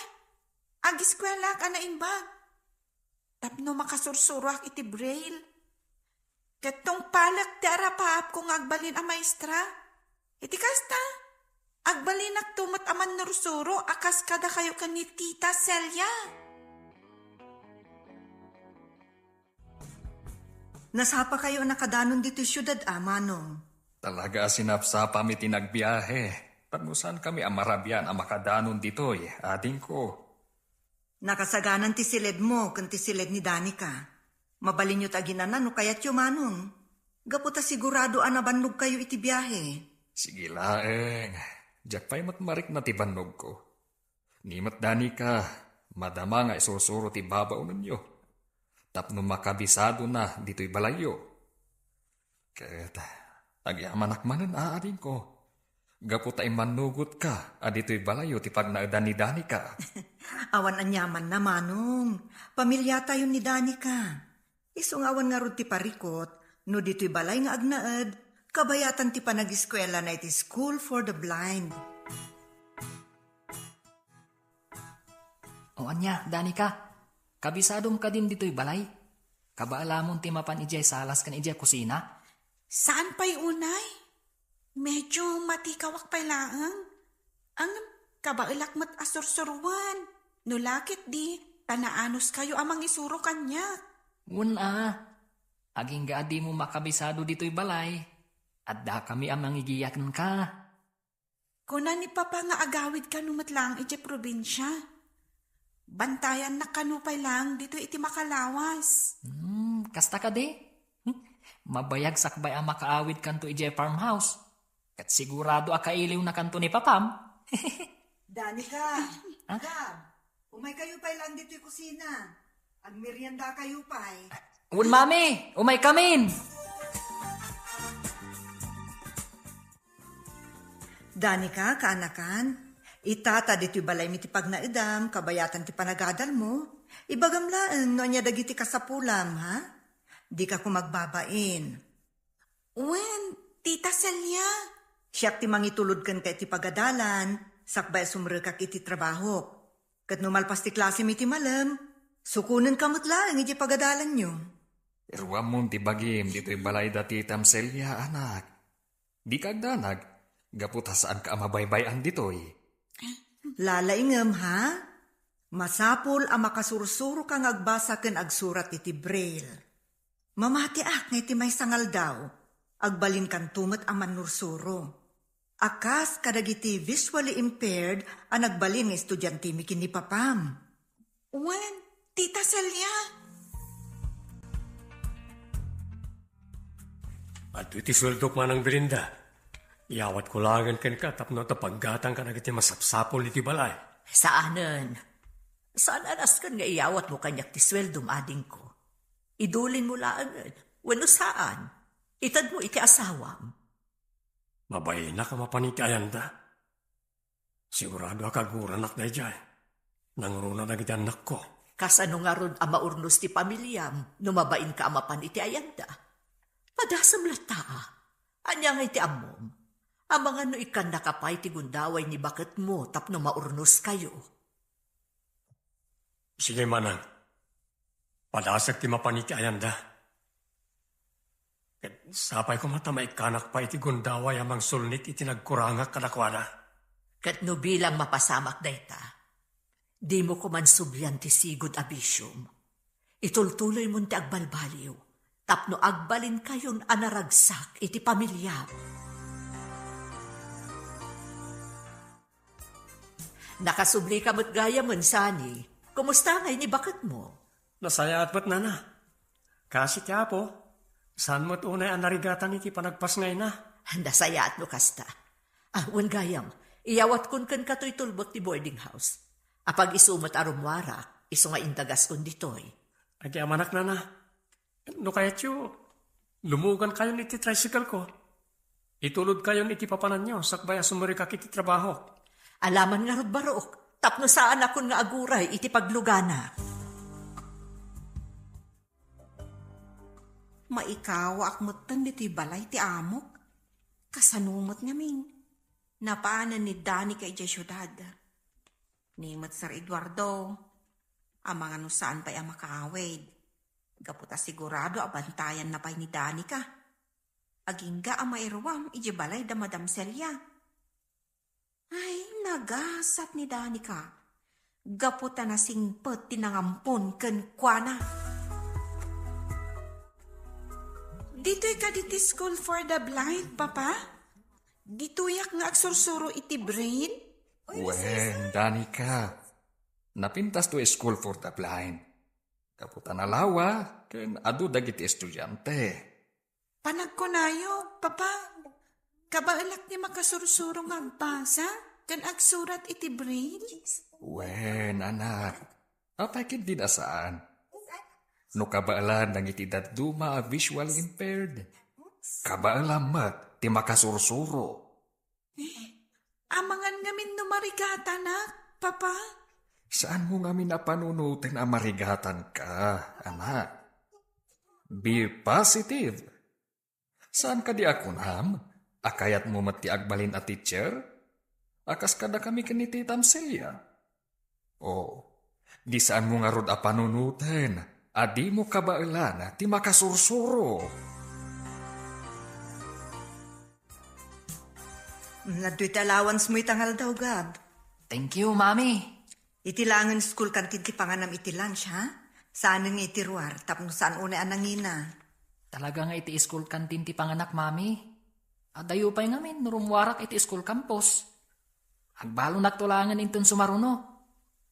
agiskuelaak a naimbag. Tapno makasursuroak iti braille. Ket tungpalek ti arapaapko nga agbalin a maestra. Iti kasta, agbalinakto met a mannursuro a kas kadakayo ken ni Tita Celia. Nasapakayo a nakadanon ditoy siudad a, Manong? Talaga a sinapsapami ti nagbiahe, tapno saankami a marabian a makadanon ditoy, adingko. Nakasaganan ti siledmo ken ti siled ni Danica. Mabalinyo ti aginana no kayatyo, Manong. Gapu ta sigurado a nabannogkayo iti biahe. Sige laeng. Diak pay met marikna ti bannogko. Ni met Danica, madama nga isursuro ti babaonenyo tapno makabisadona ditoy balayyo. Ket agyamanak manen, adingko, gapu ta immannugotka a ditoy balayyo ti pagnaedan ni Danica. Awan aniamanna, manong. Pamiliatayon ni Danica. Isu nga awan ngarud ti parikut, no ditoy balay nga agnaed, kabayatan ti panagiskuelana iti School for the Blind. O ania, Danica? Kabisadom kadin ditoy balay? Kabaelamon ti mapan idiay salas ken idiay kusina? Saan pay unay? Medyo matikawak pay laeng. Ngem kabaelak met a sursuroen. No la ket di, ta naanuskayo a mangisuro kaniak. Wen a, agingga a dimo makabisado ditoy balay. Addakami a mangigiya kenka. Kuna ni Papa nga agawid kano met laeng idiay probinsia. Bantayannak kano pay laeng ditoy iti makalawas. Hmm, kasta kadi? Hmm? Mabayag sakbay a makaawid kanto idiay farmhouse. Ket sigurado a kailiwna kanto ni Papam. Danica, ah? Gab, umay kayo pay laeng ditoy kusina. Agmerienda kayo pay. Wen, Mami, umay kamin. Danica, kaanakan, ita ta ditoy balaymi ti pagnaedam, kabayatan ti panagadalmo. Ibagam laeng no ania dagiti kasapulam, ha? Dika koma agbabain. Wen, Tita Celia. Siak ti mangitulod kenka iti pagadalan, sakbay a sumrekak iti trabahok. Ket no malpas ti klasem iti malem, sukonenka met laeng iti pagadalanyo. Iruammon ti bagim ditoy balay da Titam Celia, anak. Dika agdanag, gapu ta saanka a mabaybay-an ditoy. Lalaingem, ha? Masapul a makasursuroka nga agbasa ken agsurat iti Braille. Mamatiak nga iti maysa nga aldaw, agbalinkanto met a mannursuro. A kas kadagiti visually impaired a nagbalin nga estudiantemi ken ni Papam. Wen, Tita Celia. Adtoy ti sueldok, Manang Belinda. Iyawatko laengen kenka tapno adda paggatang kadagiti masapsapul iti balay. Saanen. Saan a nasken nga iyawatmo kaniak ti sueldom, adingko. Idulinmo laengen, wenno saan. Itedmo iti asawam. Mabainak a mapan iti ayanda. Sigurado a kaguranak daydiay. Nangruna dagiti annakko. Kasano ngarud a maurnos ti pamiliam no mabainka a mapan iti ayanda? Padasem latta a. Ania ngay ti ammom? Amangan no ikkannaka pay ti gundaway ni baketmo tapno maurnoskayo. Sige, manang. Padasek ti mapan iti ayanda. Ket sapay koma ta maikkanak pay iti gundaway a mangsulnit iti nagkurangak kadakuada. Ket no bilang mapasamak dayta, dimo koman sublian ti sigud a bisiom. Itultuloymon ti agbalbaliw tapno agbalinkayon a naragsak iti pamiliam. Nakasublika met gayamen, Sunny. Kumusta ngay ni baketmo? Nasayaat met, nana. Kasi ti Apo, saan met unay a narigatan iti panagpasngayna. Nasayaat no kasta. Ah, wen gayam, iyawatkon kenka toy tulbek ti boarding house. Apag isu met a rummuarak, isu nga indagaskon ditoy. Agyamanak, nana. No kayatyo, lumugankayon iti tricycle ko. Itulodkayon iti papananyo sakbay a sumurikak iti trabaho. Alaman ngarud, barok, tapno saanakon nga aguray iti paglugana. Maikawaak metten ditoy balay ti amok. Kasano met ngamin? Napanen ni Danica idiay siudad. Ni met Sir Eduardo, amangan no saan pay a makaawid. Gapu ta sigurado a bantayanna pay ni Danica. Agingga a mairuam idiay balay da Madam Celia. Ay, nagasat ni Danica. Gapu ta nasingpet ti nangampon kenkuana. Ditoy kadi ti School for the Blind, Papa? Ditoyak nga agsursuro iti braille? Wen, Danica. Napintas to School for the Blind. Gapu ta nalawa, ken adu dagiti estudiante. Panagkunayo, Papa, kabaelak ti makasursuro nga agbasa ken agsurat iti braille? Wen, anak. Apay ket di a saan? No kabaelan dagiti dadduma a visually impaired, kabaelan met ti makasursuro. Amangan ngamin no marigatanak, Papa? Saanmo ngamin a panunoten a marigatanka, anak. Be positive. Saan kadi a kunam a kayatmo met ti agbalin a teacher? A kas kadakami ken ni Titam Celia? O, di saanmo ngarud a panunoten a dimo kabaelan ti makasursuro. Nadtoy ti allowance mo ita nga aldaw, Gab. Thank you, Mami. Iti laengen school canteen ti panganam iti lunch, ha? Saanen nga iti ruar, tapno saan unay a nangina. Talaga nga iti school canteen ti panganak, Mami. Adayo pay ngamin no rummuarak iti school campus. Agbalonakto laengen inton sumaruno.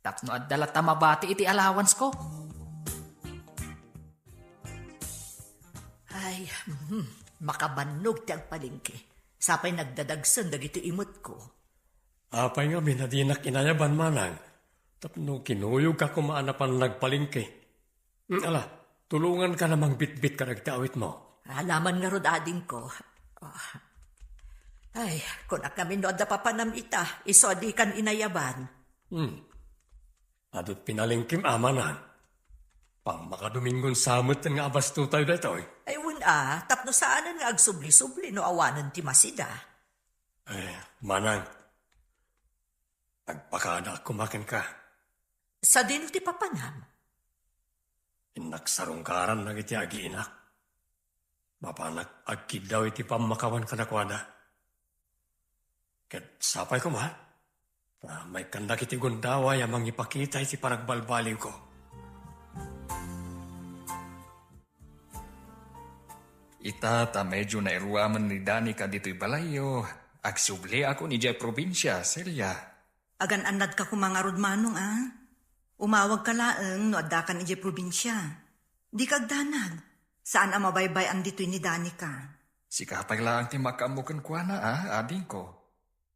Tapno adda latta mabati iti allowance ko. Ay, hmm, makabannog ti agpalengke. Sapay nagdadagsen dagiti imetko. Apay ngamin a dinak inayaban, manang, tapno kinuyogka koma a napan nagpalengke. Hmm, ala, tulonganka la mangbitbit kadagiti awitmo. Alaman ngarud, adingko. Ah. Ay, kunak ngamin no adda papanam ita, isu a dikan inayaban. Hmm. Adu ti pinalengkem, manang. Pangmakadomingon sa met nga abastotayo daytoy. Ay, wen a, tapno saanen nga agsubli-subli no awanen ti masida. Eh, manang, agpakadaak koma kenka. Sadino ti papanam? Innak sarungkaran dagiti agiinak. Mapanak agkiddaw iti pammakawan kadakuada. Ket sapay koma, ta maikkan dagiti gundaway a mangipakita iti panagbalbaliwko. Ita ta medyo nairuamen ni Danica ditoy balayyo, agsubliakon idiay probinsia, Celia. Agan-annadka koma ngarud, manong, a? Umawagka laeng no addakan idiay probinsia. Dika agdanag. Saan a mabaybay-an ditoy ni Danica. Sika pay laeng ti makaammo kenkuana, a, adingko.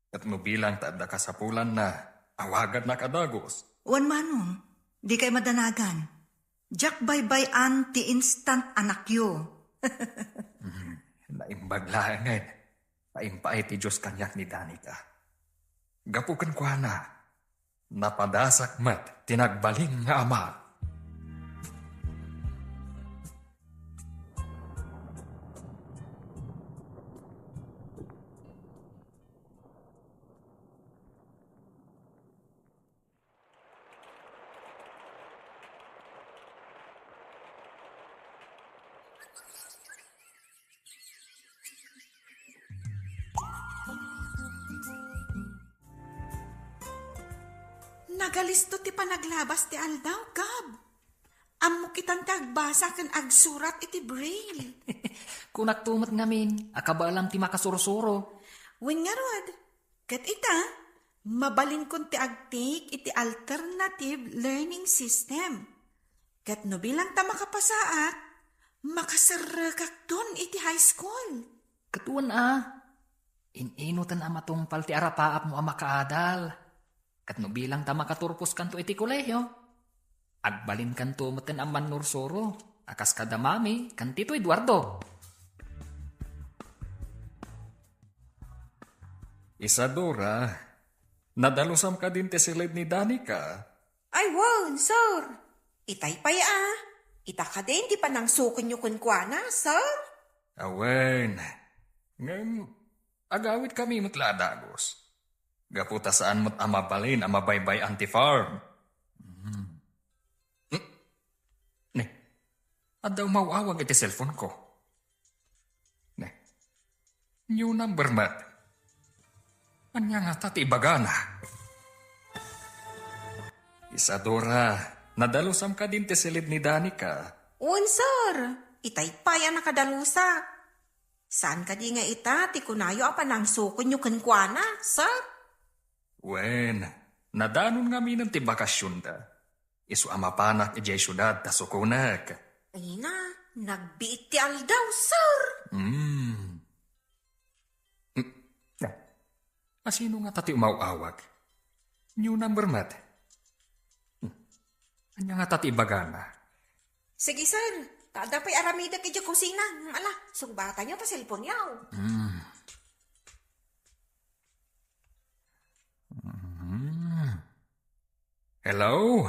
Ket no bilang ta adda kasapulanna, awagannak a dagus. Wen, manong, dikay madanagan. Diak baybay-an ti instant anakyo. Hmm, naimbag laengen. Naimpaay ti Dios kaniak ni Danica. Gapu kenkuana, napadasak met ti nagbalin nga ama. Nagalisto ti panaglabas ti aldaw, Gab. Ammok itan ti agbasa ken agsurat iti braille. Kunakto met ngamin a kabaelam ti makasursuro. Wen ngarud, ket ita, mabalinkon ti agtake iti alternative learning system. Ket no bilang ta makapasaak, makaserrekakton iti high school. Ket wen a, in-inoten a matungpal ti arapaapmo a makaadal. Ket no bilang ta makaturposkanto iti kolehio, agbalinkanto metten a mannursuro a kas kada Mami ken Tito Eduardo. Isadora, nadalusam kadin ti siled ni Danica? Ay, wen, sir. Itay pay a. Ita kadin ti panangsukenyo kenkuana, sir? Awen. Ngem, agawidkami met la a dagus. Gapu ta saan met a mabalin a mabaybay-an ti farm. Hmm. Hmm. Ne, adda umaw-awag iti cellphone-ko. Ne, new number met. Ania ngata ti ibagana? Isadora, nadalusam kadin ti siled ni Danica? Wen, sir. Itay pay a nakadalusak. Saan kadi nga ita ti kunayo a panangsukenyo kenkuana, sir? Wen, nadanon ngaminen ti bakasionda. Isu a mapanak idiay siudad ta sukonek. Ay na, nagbiit ti aldaw, sir. Hmm. Hmm. Asino ngata ti umaw-awag? New number met. Hmm. Ania ngata ti ibagana? Sige, sir. Ta adda pay aramidek idiay kusina. Hmm, ala, sungbatanyo ta cellphone-yo. Hmm. Hmm. Hello?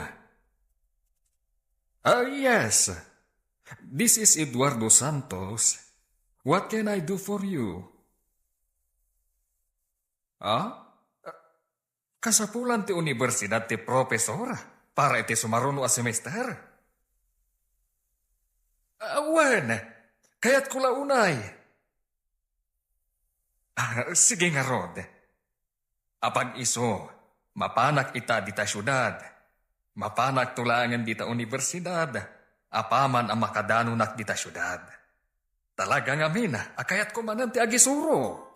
Ah, yes. This is Eduardo Santos. What can I do for you? Ah? Kasapulan ti universidad ti profesor para iti sumaruno a semester? Ah, wen, kayatko la unay. Ah, sige ngarud. Apag isu, mapanak ita dita siudad. Mapanak to laengen dita universidad, apaman a makadanonak dita siudad. Talaga ngamin a kayatko manen ti agisuro.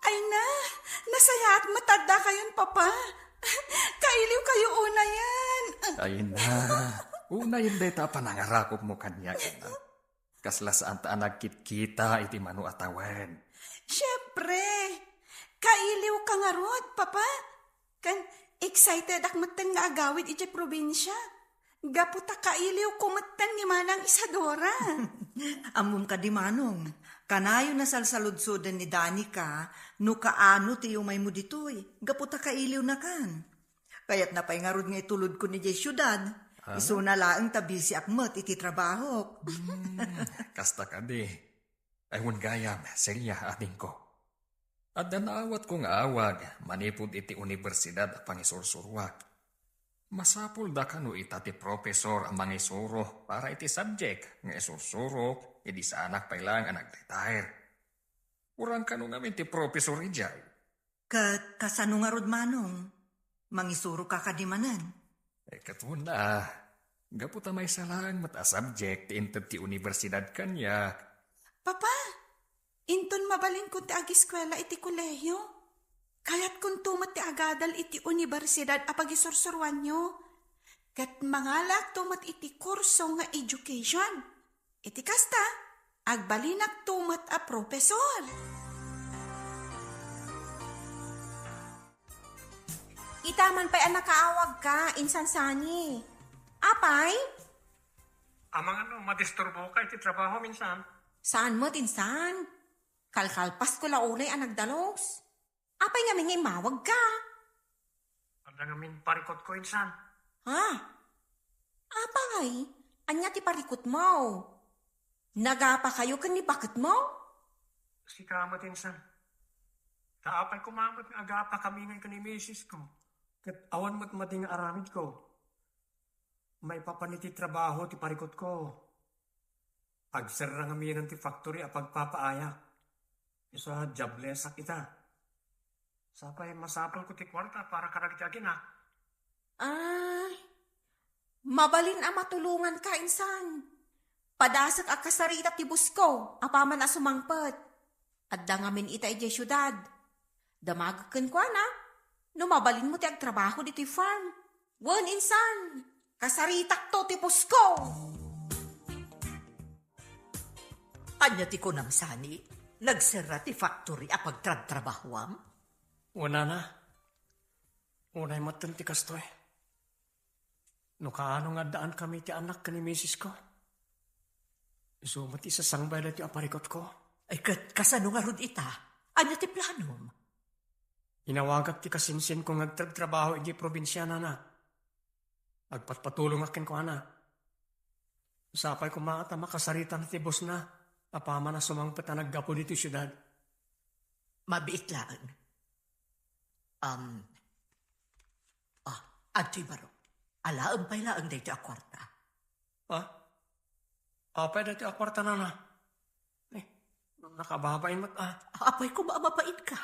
Ay na, nasayaat met adda kayon, Papa. Kailiw kayo unayen. Ay na, unayen dayta a panangarakupmo kaniak, anak. Kasla saanta a nagkitkita iti mano a tawen. Siempre, kailiw ka ngarud, Papa. Kan excited ak metten nga agawid iti probinsia. Gapu ta kailiwko metten ni Manang Isadora. Ammom kadi, Manong, kanayon a salsaludsoden ni Danica no kaano ti umaymo ditoy, gapu ta kailiwnakan. Kayatna pay ngarud nga itulodkon idiay siudad. Ah? Isuna laeng ta bisiak met iti trabahok. Hmm, kasta kadi. Ay, wen gayam, Celia, adingko. Adda naawatko nga awag manipud iti universidad a pangisursuruak. Masapulda kano ita ti profesor a mangisuro para iti subject nga isursurok idi saanak pay laeng a nag-retire. Urang kano ngamin ti profesor idiay. Ket kasano ngarud, Manong? Mangisuroka kadi manen? Eh, ket wen a, gapu ta maysa laeng met a subject ti inted ti universidad kaniak. Papa, inton mabalinkon ti agiskuela iti kolehio, kayatkonto met ti agadal iti universidad a pagisursuruanyo, ket mangalaakto met iti kurso nga education. Iti kasta, agbalinakto met a profesor. Ita man pay a nakaawagka, Insan Sani. Apay? Amangan no madisturboka iti trabaho, Insan. Saan met, Insan? Kalkalpasko la unay a nagdalus. Apay ngamin nga immawagka? Adda ngamin parikutko, Insan. Ha? Apay? Ania ti parikutmo? Nagapakayo ken ni baketmo? Sika met, Insan. Ta apay koma met nga agapakami ngay ken ni misisko, ket awan met madi nga aramidko. Maipapan iti trabaho ti parikutko. Agserra ngamin ti factory a pagpapaayak. Isu a joblesak ita. Sapay masapulko ti kuarta para kadagiti aginak. Ay, mabalin a matulonganka, Insan. Padasek a kasarita ti bosko apaman a sumangpet. Adda ngamin ita idiay siudad. Damagek kenkuana no mabalinmo ti agtrabaho ditoy farm. Wen, Insan, kasaritakto ti bosko. Ania ti kunam, Sani? Nagserra ti factory a pagtrabtrabahoam? Wen, nana. Unay metten ti kastoy. No kaano nga addaankami ti annak ken ni misisko, isu met ti sasangbay daytoy a parikutko. Ay, ket kasano ngarud ita? Ania ti planom? Inawagak ti kasinsinko nga agtrabtrabaho idiay probinsia, nana. Agpatpatulongak kenkuana. Sapay koma ta makasaritana ti bosna apaman a sumangpet a naggapu ditoy siudad. Mabiit laeng. Um, ah, adtoy baro. Alaem pay laeng daytoy a kuarta. Ha? Apay daytoy a kuarta, nana? Eh, nakababain met, ah. Apay koma a mabainka.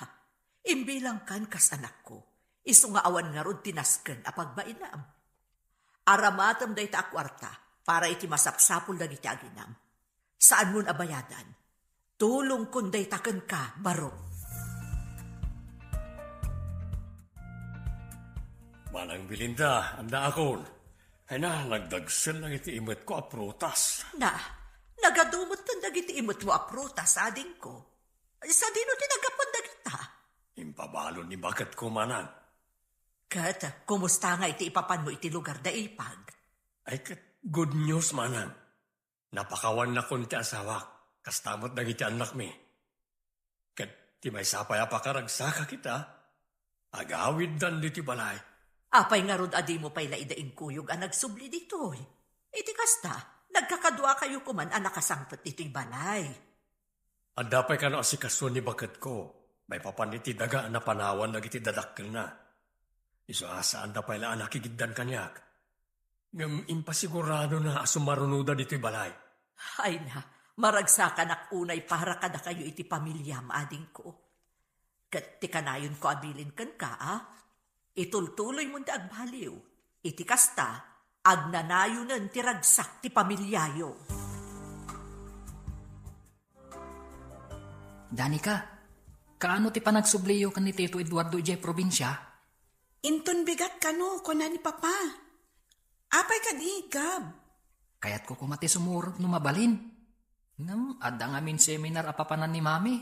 Imbilangkan kas anakko. Isu nga awan ngarud ti nasken a pagbainam. Aramatem dayta a kuarta para iti masapsapul dagiti aginam. Saanmon a bayadan. Tulongkon dayta kenka, baro. Manang Belinda, addaakon. Ay na, nagdagsen dagiti imetko a prutas. Na, nagadu metten dagiti imetmo a prutas, adingko. Sadino ti naggapuan dagita? Impabalon ni baketko, manang. Ket, kumusta ngay ti ipapanmo iti lugar da Ipag? Ay, ket good news, manang. Napakawannakon ti asawak, kasta met dagiti annakmi. Ket ti maysa pay a pakaragsakak ita, Agawiddan ditoy balay. Apay ngarud a dimo pay la ida inkuyog a nagsubli ditoy? Iti kasta, nagkakaduakayo koman a nakasangpet ditoy balay. Adda pay kano asikaso ni baketko, maipapan iti daga a napanawan dagiti dadakkelna. Isu a saanda pay la a nakigiddan kaniak. Ngem impasiguradona a sumarunoda ditoy balay. Ay na, maragsakanak unay para kadakayo iti pamiliam, adingko. Ket ti kanayonko a bilin kenka, a, itultuloymon ti agbaliw. Iti kasta, agnanayonen ti ragsak ti pamiliayo. Danica, kaano ti panagsubliyo ken ni Tito Eduardo idiay probinsia? Inton bigat kano, kuna ni Papa. Apay kadi, Gab? Kayatko koma ti sumurot no mabalin. Ngem adda ngamin seminar a papanan ni Mami.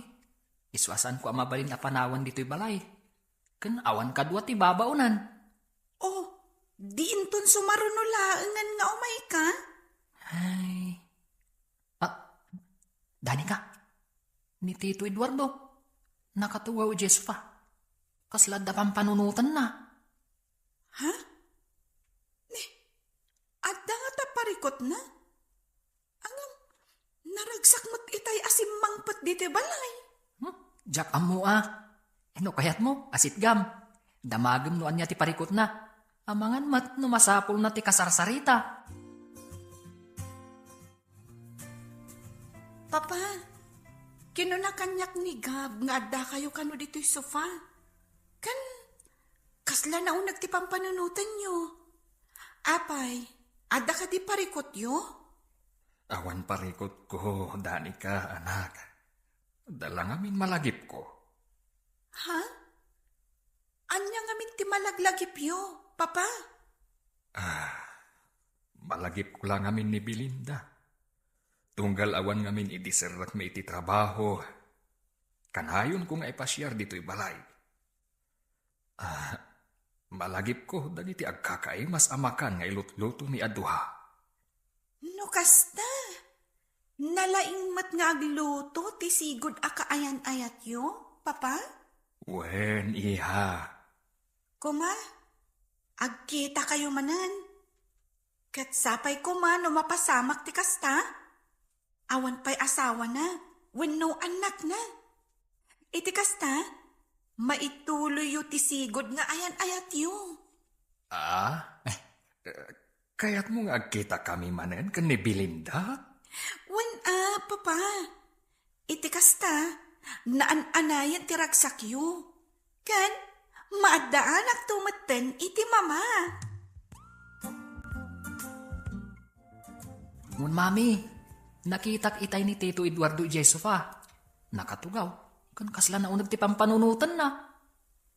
Isu a saanko a mabalin a panawen ditoy balay. Ken awan kadua ti babaonan. Oh, di inton sumaruno laengen nga umayka? Ay. Ah, Danica, ni Tito Eduardo, nakatugaw idiay sofa. Kasla adda pampanunotenna. Ha? Ni, adda ngata parikutna? Ngem, naragsak met itay a simmangpet ditoy balay. Hmm? Diak ammo a. No kayatmo, asitgam. Damagem no ania ti parikutna. Amangan met no masapulna ti kasarsarita. Papa, kinuna kaniak ni Gab nga addakayo kano ditoy sofa. Ken, kasla nauneg ti pampanunotenyo. Apay, adda kadi parikutyo? Awan parikutko, Danica, anak. Adda la ngamin malagipko. Ha? Ania ngamin ti malaglagipyo, Papa? Ah, malagipko la ngamin ni Belinda. Tunggal awan ngamin idi serrekmi iti trabaho, kanayonko nga ipasiar ditoy balay. Ah, malagipko dagiti agkakaimas a makan nga ilutlutomi a duha. No kasta, nalaing met nga agluto ti sigud a kaayan-ayatyo, Papa? Wen, iha. Koma, agkitakayo manen. Ket sapay koma no mapasamak ti kasta? Awan pay asawana, wenno annakna. Iti kasta, maituloyyo ti sigud nga ayan-ayatyo. Ah? Kayatmo nga agkitakami manen ken ni Belinda? Wen a, Papa. Iti kasta, naan-anayen ti ragsakyo. Ken, maaddaanakto metten iti Mama. Ngem, Mami, nakitak itay ni Tito Eduardo idiay sofa. Nakatugaw, ken kasla nauneg ti pampanunotenna.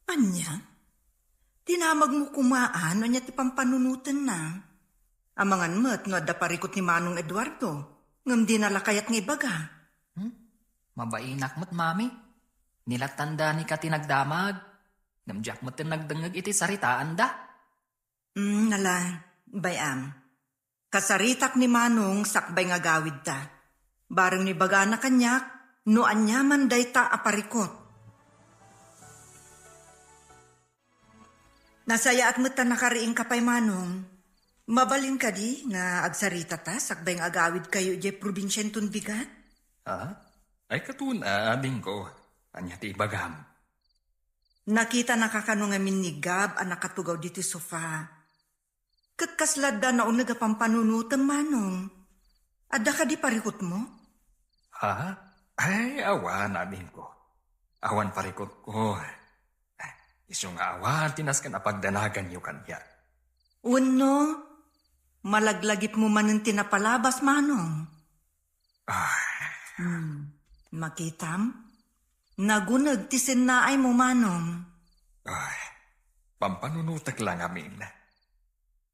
Ania? Dinamagmo koma a no ania ti pampanunotenna. Amangan met no adda parikut ni Manong Eduardo, ngem dina la kayat nga ibaga. Hmm? Mabainak met, Mami. Ni la Danica ti nagdamag, ngem diak metten nagdengngeg iti saritaanda. Hmm, ala, bay-am. Kasaritak ni Manong sakbay nga agawidta. Bareng no ibagana kaniak no aniaman dayta a parikut. Nasayaat met ta nakariingka pay, Manong. Mabalin kadi nga agsaritata sakbay nga agawidkayo idiay probinsia inton bigat? Ha? Ay, katon, a, adingko. Ania ti ibagam? Nakitanaka kano ngamin ni Gab a nakatugaw ditoy sofa. Ket kasla adda nauneg a pampanunotem, Manong? Adda kadi parikutmo? Ha? Ay, awan, adingko. Awan parikutko. Isu nga awan ti nasken a pagdanaganyo kaniak. Wenno, malaglagipmo manen ti napalabas, Manong? Ay. Hmm. Makitam? Naguneg ti sennaaymo, Manong. Ay, pampanunotek la ngamin.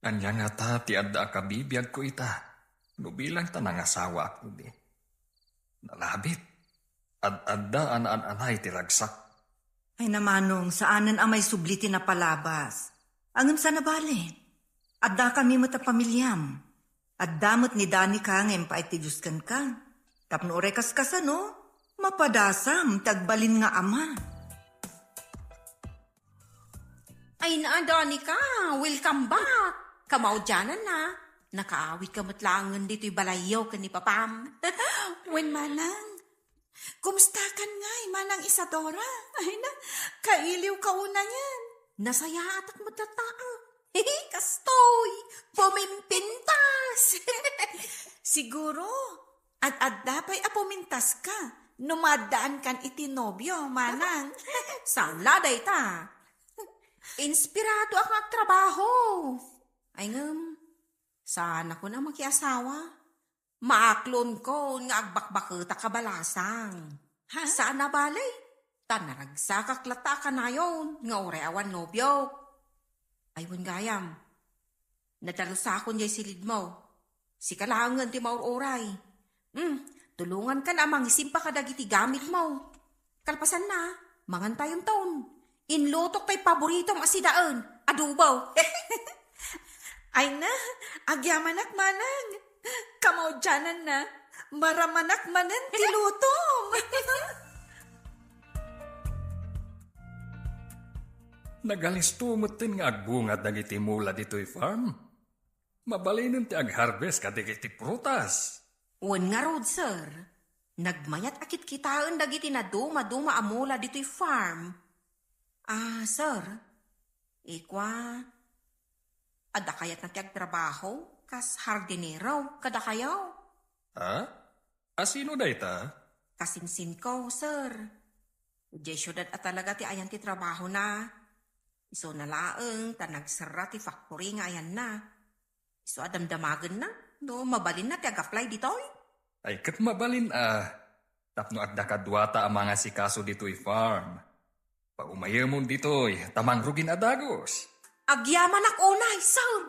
Ania ngata ti adda a kabibiagko ita, no bilang ta nangasawaak idi? Nalabit. Ad-adda a naan-anay ti ragsak. Ay na, Manong, saanen a maisubli ti napalabas. Ngem saan a bale. Addakami met a pamiliam. Adda met ni Danica nga impaay ti Dios kenka. Tapno uray kaskasano, mapadasam ti agbalin nga ama. Ay na, Danica, welcome back. Kamaudiananna, nakaawidka met laengen ditoy balayyo ken ni Papam. Wen, Manang, kumustakan ngay, Manang Isadora? Ay na, kailiwka unayen. Nasayaatak met latta. Kastoy, pumimpintas. Siguro, ad-adda pay a pumintaska no maaddaankan iti nobio, Manang. Saan la dayta? Inspiradoak nga agtrabaho. Ay ngem, saanakon a makiasawa. Maaklonko nga agbakbaketak a balasang. Ha? Saan a bale, ta naragsakak latta a kanayon nga uray awan nobiok. Ay, wen gayam, nadalusakon jay silidmo. Sika laengen ti maur-uray. Hmm, tulongankan a mangisimpa kadagiti gamitmo. Kalpasanna, mangantayonton. Inlutok tay paboritom a sidaen, adobo. Ay na, agyamanak, Manang. Kamaudiananna, maramanak manen ti lutom. Nagalisto metten nga agbunga dagiti mula ditoy farm. Mabalinen ti agharvest kadagiti prutas. Wen ngarud, sir. Nagmayat a kitkitaen dagiti naduma-duma a mula ditoy farm. Ah, sir. Ikua, adda kayatna ti agtrabaho kas hardinero kadakayo? Ha? Asino dayta? Kasinsinko, sir. Idiay siudad a talaga ti ayan ti trabahona. Isuna laeng ta nagserra ti factory nga ayanna. Isu a damdamagenna no mabalinna ti ag-apply ditoy. Ay, ket mabalin a. Tapno adda kaduata a mangasikaso ditoy farm. Paumayemon ditoy, ta mangrugin a dagus. Agyamanak unay, sir.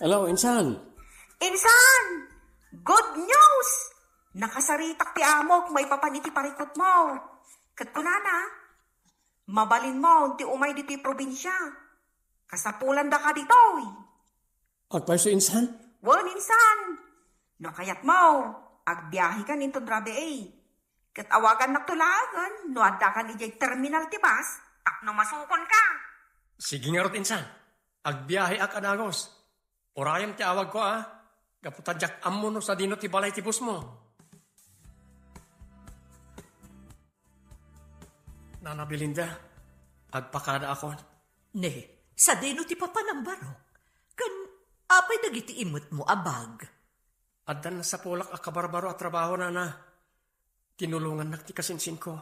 Hello, insan. Insan! Good news! Nakasaritak ti amok maipapan iti parikutmo. Ket kunana, mabalinmo ti umay ditoy probinsia. Kasapulandaka ditoy. Agpayso, insan? Wen, insan. No kayatmo, agbiahekan inton rabii. Ket awagannakto laengen no addakan idiay terminal ti bus tapno masukonka. Sige ngarud, insan. Agbiaheak a dagus. Urayem ti awagko, a. Gapu ta diak ammo no sadino ti balay ti busmo. Nana Belinda, agpakadaakon. Ne, sadino ti papanam, Barok? Ken apay dagiti imetmo a bag? Addan nasapulak a kabarbaro a trabaho, nana. Tinulongannak ti kasinsinko.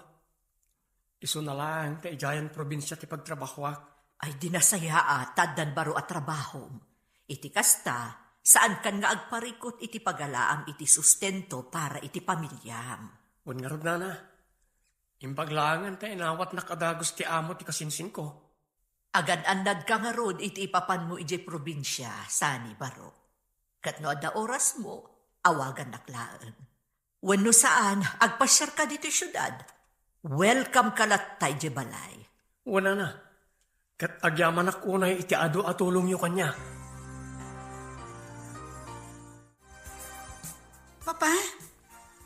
Isuna laeng ta idiayen probinsia ti pagtrabahoak. Ay, di nasayaat ta addan baro a trabahom. Iti kasta, saankan nga agparikut iti pagalaam iti sustento para iti pamiliam. Wen ngarud, nana. Imbag laengen ta inawatnak a dagus ti amo ti kasinsinko. Agan-annadka ngarud iti ipapanmo idiay probinsia, sani, Barok. Ket no adda orasmo, awagannak laeng. Wenno saan, agpasiarka ditoy siudad. Welcome ka latta idiay balay. Wen, nana. Ket agyamanak unay iti adu a tulongyo kaniak. Papa,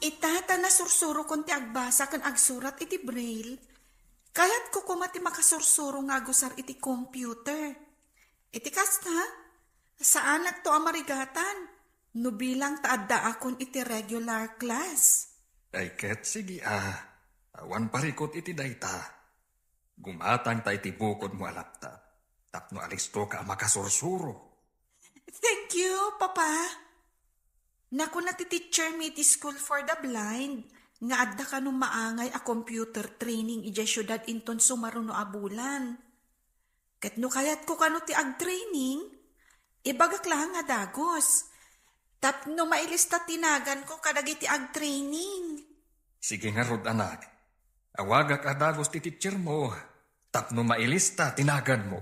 ita ta nasursurokon ti agbasa ken agsurat iti braille. Kayatko koma ti makasursuro nga agusar iti computer. Iti kasta, saanakto a marigatan no bilang ta addaakon iti regular class. Ay ket, sige a, awan parikut iti dayta. Gumatangta iti bukodmo a laptop tapno alistoka a makasursuro. Thank you, Papa. Nakuna ti teacher mi iti School for the Blind nga adda kano maangay a computer training idiay siudad inton sumaruno a bulan. Ket no kayatko kano ti agtraining, ibagak laeng a dagus. Tapno mailista ti naganko kadagiti agtraining. Sige ngarud, anak. Awagak a dagus ti teachermo tapno mailista ti naganmo.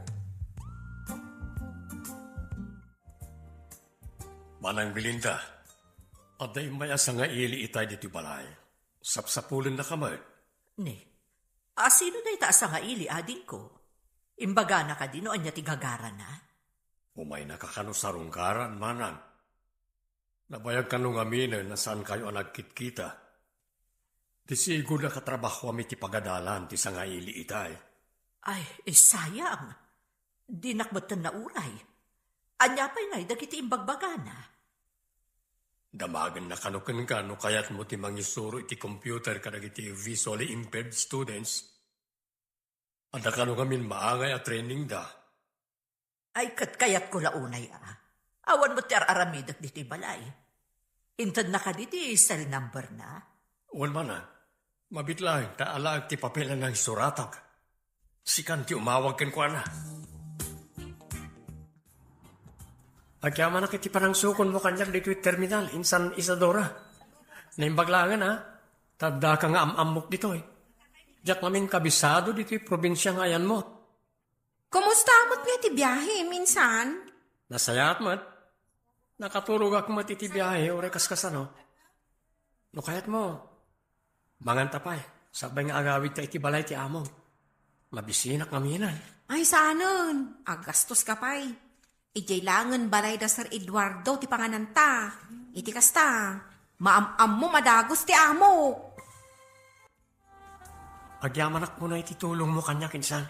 Manang Belinda, adda immay a sangaili itay ditoy balay. Sapsapulennaka met. Ne, asino dayta a sangaili, adingko? Imbagana kadi no ania ti gagarana? Umaynaka kano sarungkaran, manang. Nabayag kano ngaminen a saankayo a nagkitkita. Ti sigud a katrabahoam iti pagadalan ti sangaili itay. Ay, eh, sayang. Dinak metten nauray. Ania pay ngay dagiti imbagbagana? Damagenna kano kenka no kayatmo ti mangisuro iti computer kadagiti visually impaired students. Adda kano ngamin maangay a trainingda? Ay, ket kayatko la unay a. Awan met ti ar-aramidek ditoy balay. Intedna kadi ti cell number na? Wen manen, mabit laeng ta alaek ti papel a nangisuratak. Sikan ti umawag kenkuana. Agyamanak iti panangsukonmo kaniak ditoy terminal, insan Isadora. Naimbag laengen, a, ta addaka nga am-ammok ditoy. Diak ngamin kabisado ditoy probinsia nga ayanmo. Kumusta met nga ti biahem, insan? Nasayaat met. Nakaturogak met iti biahe, uray kaskasano. No kayatmo, manganta pay, sakbay nga agawidka iti balay ti amom. Mabisinak ngamin. Ay, saanen, aggastoska pay. Idiay laengen balay da Sir Eduardo ti pangananta. Iti kasta, maam-ammom a dagus ti amok. Agyamanak unay ti tulongmo kaniak, insan.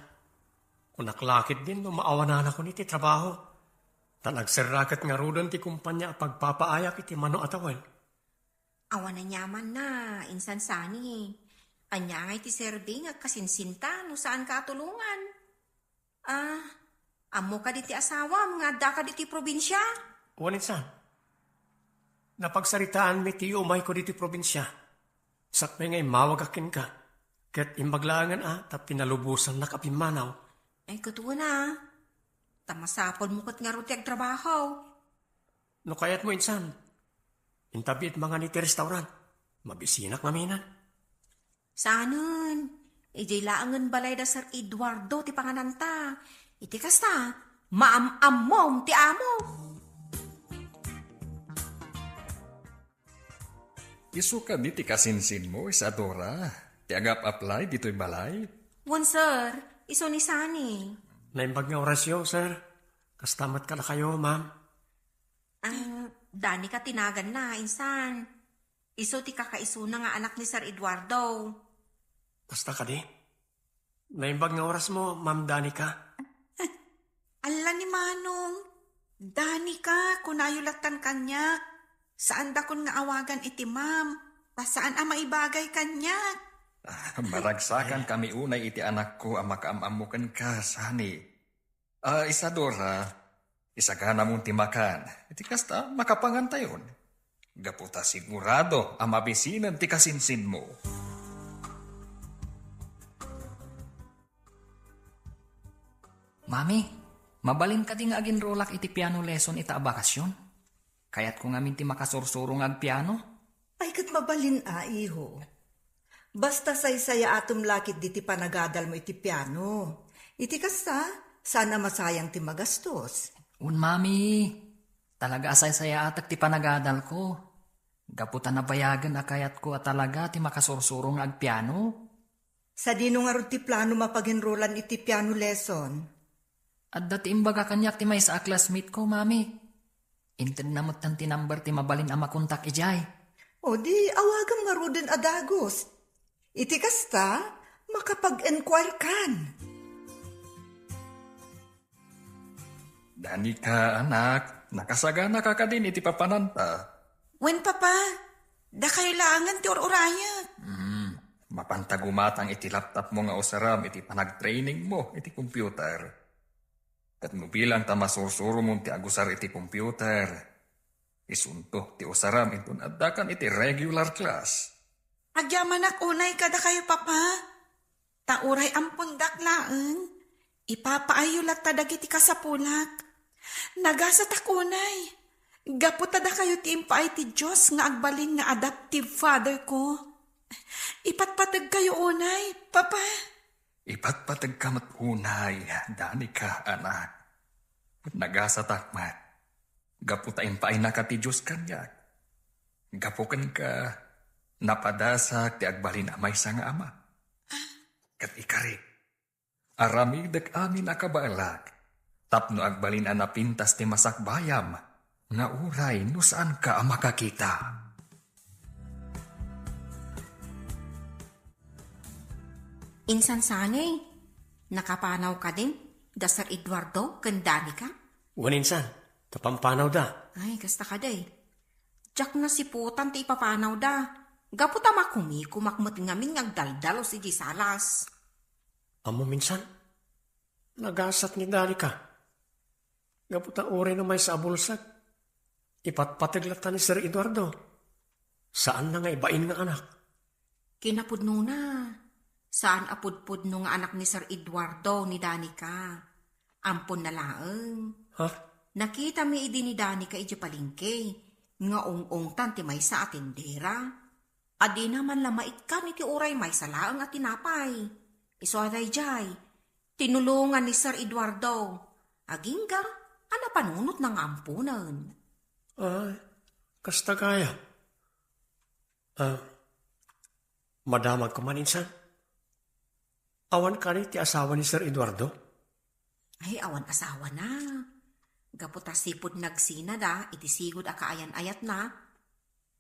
Kunak la ketdin no maawananakon iti trabaho. Ta nagserra ket ngaruden ti kompania a pagpapaayak iti mano a tawen. Awan aniamanna, insan Sani. Ania ngay ti serbi nga agkasinsinta no saanka a tulongan? Ah, ammo kadi ti asawam nga addaka ditoy probinsia? Wen, insan. Napagsaritaanmi ti umayko ditoy probinsia. Sakbay nga immawagak kenka. Ket imbag laengen, a, ta pinalubosannak a pimmanaw. Ay, ket wen a. Ta masapulmo ket ngarud ti agtrabaho. No kayatmo, insan, intabiit mangan iti restaurant. Mabisinak ngamin. Saanen, idiay laengen balay da Sir Eduardo ti pangananta. Iti kasta, maam-ammom ti amok. Isu kadi ti kasinsinmo, Isadora, ti agap-apply ditoy balay? Wen, sir. Isu ni Sani. Naimbag nga orasyo, sir. Kasta met kadakayo, ma'am. Ah, Danica ti naganna, insan. Isu ti kakaisuna nga anak ni Sir Eduardo. Kasta kadi? Naimbag nga orasmo, Ma'am Danica. Alla ni Manong. Danica, kunayo lattan kaniak. Saandakon nga awagan iti ma'am. Ta saan a maibagay kaniak. Ah, maragsakan kami unay iti anakko a makaam-ammo kenka, Sani. Ah, Isadora, isaganamon ti makan. Iti kasta, makapangantayon. Gapu ta sigurado a mabisinen ti kasinsinmo. Mami, mabalin kadi nga aginrolak iti piano lesson ita a bakasyon? Kayatko ngamin ti makasursuro nga agpiano. Ay, ket mabalin a, iho. Basta saysayaatem la ketdi ti panagadalmo iti piano. Iti kasta, saan a masayang ti magastos. Un, Mami, talaga a saysayaatek ti panagadalko. Gapu ta nabayagen a kayatko a talaga ti makasursuro nga agpiano. Sadino ngarud ti planom a paginrolan iti piano lesson? Adda ti imbaga kaniak ti maysa a classmate ko, Mami. Intedna metten ti number ti mabalin a makontak idiay. O di, awagam ngaruden a dagus. Iti kasta, makapag-enquire kan. Danica, anak, nakasaganaka kadin iti papananta? Wen, Papa. Dakayo laengen ti ur-urayek. Hmm, mapanta gumatang iti laptopmo nga usaram iti panagtrainingmo iti computer. Ket no bilang ta masursuromon ti agusar iti computer, isunto ti usaram inton addakan iti regular class. Agyamanak unay kadakayo, Papa. Ta uray ampondak laeng, ipapaayyo latta dagiti kasapulak. Nagasatak unay, gapu ta dakayo ti impaay ti Dios nga agbalin nga adoptive father ko. Ipatpategkayo unay, Papa. Ipatpategka met unay, Danica, anak. Nagasatak met, gapu ta impaaynaka ti Dios kaniak. Gapu kenka, napadasak ti agbalin a maysa nga ama. Ket ikari, aramidek amin a kabaelak tapno agbalin a napintas ti masakbayam nga uray no saanka a makakita. Insan sani, nakapanaw kadin da Sir Eduardo ken Danica? Wen insan, napampanawda. Ay, kasta kadi. Diak nasiputan ti ipapanawda. Gapu ta makumikumak met ngamin nga agdaldalus idiay salas. Ammom insan, nagasat ni Danica. Gapu ta uray no maysa a bulsek, ipatpateg latta ni Sir Eduardo. Saanna nga ibain nga anak. Kinapudnona, saan a pudpudno nga anak ni Sir Eduardo ni Danica. Amponna laeng. Ha? Nakitami idi ni Danica idiay palengke nga ung-ungtan ti maysa a tendera. Adina man la maikkan iti uray maysa laeng a tinapay. Isu a daydiay, tinulongan ni Sir Eduardo. Agingga a napanunotna nga amponen. Ay, kasta gayam. Ah, madamagko man insan. Awan kadi ti asawa ni Sir Eduardo? Ay, awan asawana. Gapu ta sipud nagsinada iti sigud a kaayan-ayatna,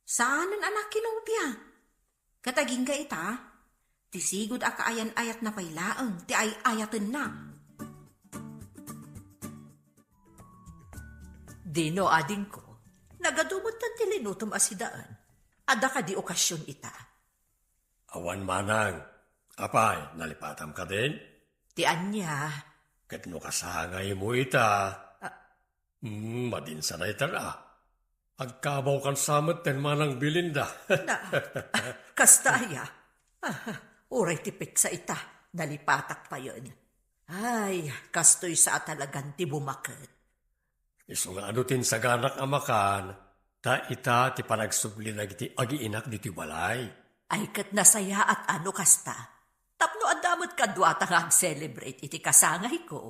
saanen a nakinobia. Ket agingga ita, ti sigud a kaayan-ayatna pay laeng ti ay-ayatenna. Dino, adingko, nagadu metten ti linutom a sidaen. Adda kadi okasion ita? Awan manang. Apay, nalipatam kadin? Ti ania? Ket no kasangaymo ita. Ah. Hmm, madinsa dayta a. Agkabawkan sa metten manang Belinda. Na, kasta aya. Ah, uray ti peksa ita, nalipatak payen. Ay, kastoy sa a talagan ti bumaket. Isu nga adu ti insaganak a makan, ta ita ti panagsubli dagiti agiinak ditoy balay. Ay, ket nasayaat a no kasta. Tapno adda met kaduata nga ag-celebrate iti kasangayko.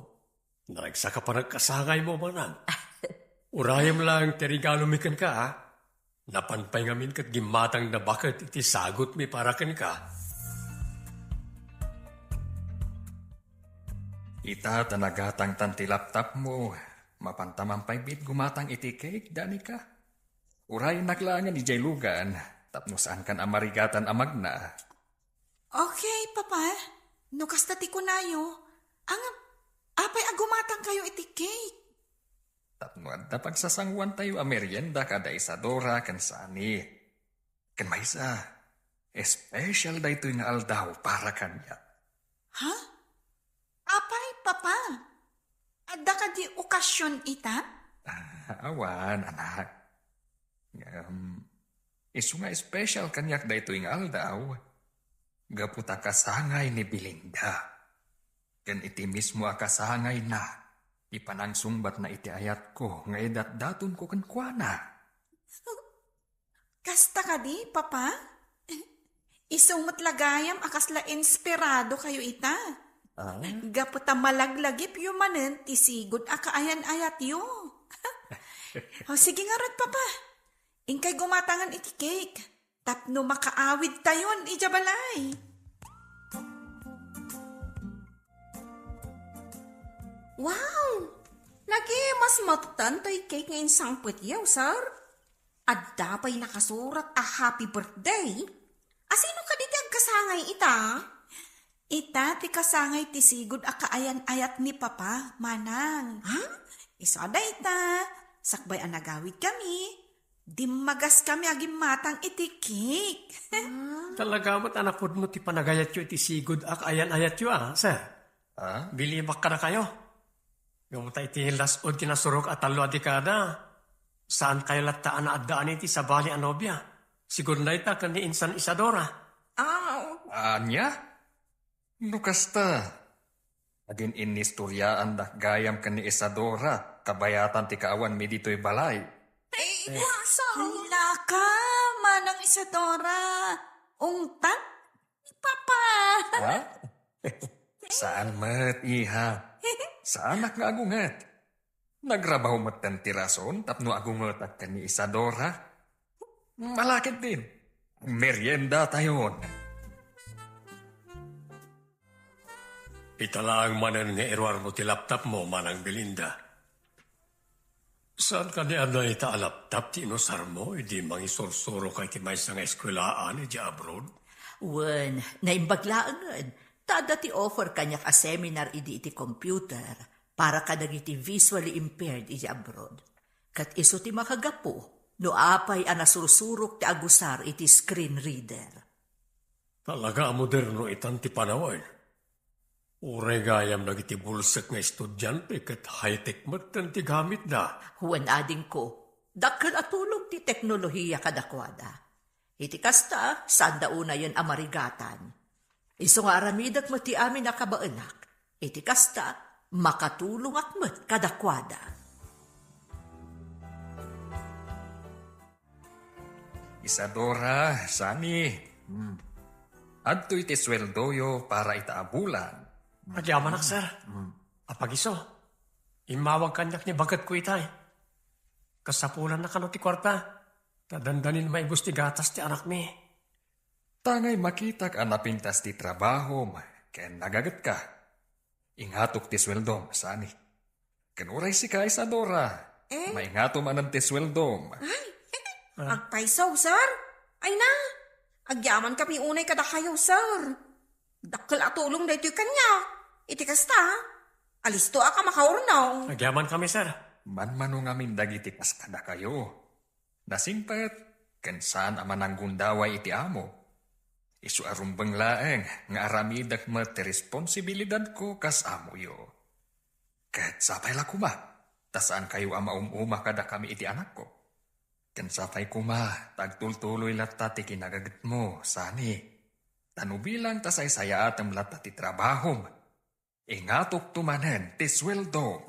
Naragsak a panagkasangaymo, manang. Urayem laeng ti regalomi kenka, a. Napan pay ngamin ket gimmatangda baket iti sagutmi para kenka. Ita ta nagatangtan ti laptopmo, mapanta man pay met gumatang iti cake, Danica? Urayennak laengen idiay lugan, tapno saankan a marigatan a magna. Okay, Papa. No kasta ti kunayo, ngem apay a gumatangkayo iti cake? Tapno adda pagsasangoantayo a merienda kada Isadora ken Sunny. Ken maysa, espesyal daytoy nga aldaw para kaniak. Ha? Apay, Papa? Adda kadi okasion ita? Ah, awan, anak. Ngem, isu nga espesyal kaniak daytoy nga aldaw, gapu ta kasangay ni Belinda. Ken iti mismo a kasangayna, ipanangsungbatna iti ayatko nga idatdatonko kenkuana. Kasta kadi, Papa? Isu met la gayam a kasla inspiradokayo ita. Ah? Gapu ta malaglagipyo manen ti sigud a kaayan-ayatyo. O, sige ngarud, Papa. Inkay gumatangan iti cake tapno makaawidtayon idiay balay. Wow! Nagimas metten toy cake nga insangpetyo, sir. Adda pay nakasurat a happy birthday. Asino kadi ti agkasangay ita? Ita ti kasangay ti sigud a kaayan-ayat ni Papa, manang. Ha? Isu a dayta, sakbay a nagawidkami, dimmagaskami a gimmatang iti cake. Ah. Talaga met a napudno ti panagayatyo iti sigud a kaayan-ayatyo, a, sir. Ah? Bilibak kadakayo. Gapu ta iti las-ud ti nasurok a tallo a dekada, saankayo latta a naaddaan iti sabali a nobia. Sigurna ita ken ni Insan Isadora. Ah, ania? No kasta, adin innistoriaandak gayam ken ni Isadora, kabayatan ti kaawanmi ditoy balay. Ay, eh. Hala ka, Manang Isadora. Ungtan ni Papa. Ha? Saan met, iha. Saanak nga agunget. Nagrabaw metten ti rason tapno agungetak ken ni Isadora. Malakid din. Meriendatayon. Ita laeng manen nga iruarmo ti laptopmo, Manang Belinda. Saan kadi a dayta a laptop ti inusarmo idi mangisursuroka iti maysa nga eskuelaan idiay abroad? Wen, naimbag laengen. Ta adda ti offer kaniak a seminar idi iti computer para kadagiti visually impaired iti abroad. Ket isu ti makagapu no apay a nasursurok ti agusar iti screen reader. Talaga a moderno itan ti panawen. Uray gayam dagiti bulsek nga estudiante ket high-tech met ti gamitda. Wen adingko, dakkel a tulong ti teknolohiya kadakuada. Iti kasta, saanda unayen a marigatan. Isu nga aramidek met ti amin a kabaelak. Iti kasta, makatulongak met kadakuada. Isadora, Sani. Hmm. Adtoy ti sueldoyo para ita a bulan. Agyamanak, sir. Hmm. Apagiso. Immawag kaniak ni baket ko itay. Kasapulanna kano ti kuarta. Ta dandanin maibus ti gatas ti anakmi. Tangay makitak a napintas ti trabahom ken nagagetka. Ingatok ti sueldom, Sani. Ken uray sika, Isadora, eh? Maingato manen ti sueldom. Ay, agpayso, sir. Ay na, agyaman kami unay kadakayo, sir. Dakkel a tulong daytoy kaniak. Iti kasta, alistoak a makaurnong. Agyaman kami, sir. Manmano ngamin dagiti kas kadakayo. Nasingpet, ken saan a mananggundaway iti amo. Isu a rumbeng laeng nga aramidek met ti responsibilidadko kas amoyo. Ket sapay la koma, ta saankayo a maum-uma kadakami iti anakko. Ken sapay koma, ta agtultuloy latta ti kinagagetmo, Sani. Ta no bilang ta saysayaatem latta ti trabahom, ingatokto manen ti sueldom.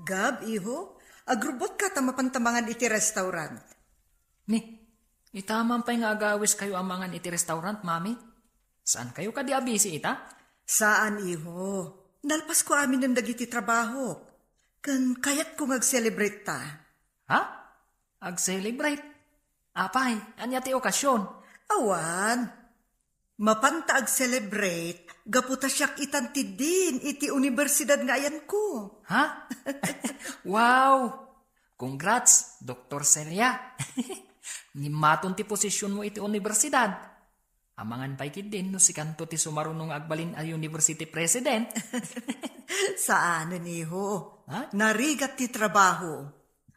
Gab, iho, agrubotka ta mapanta mangan iti restaurant. Ni, ita man pay nga agawiskayo a mangan iti restaurant, Mami? Saankayo kadi a busy ita? Saan, iho. Nalpasko aminen dagiti trabahok. Ken kayatko nga ag-celebrate ta. Ha? Ag-celebrate? Apay, ania ti okasion? Awan. Mapanta ag-celebrate, gapu ta siak itan ti dean iti universidad nga ayanko. Ha? Wow! Congrats, Doktor Celia. Ngimmaton ti posisyonmo iti universidad. Amangan pay ketdin no sikanto ti sumaruno nga agbalin a university president. Saanen, iho. Ha? Narigat ti trabaho.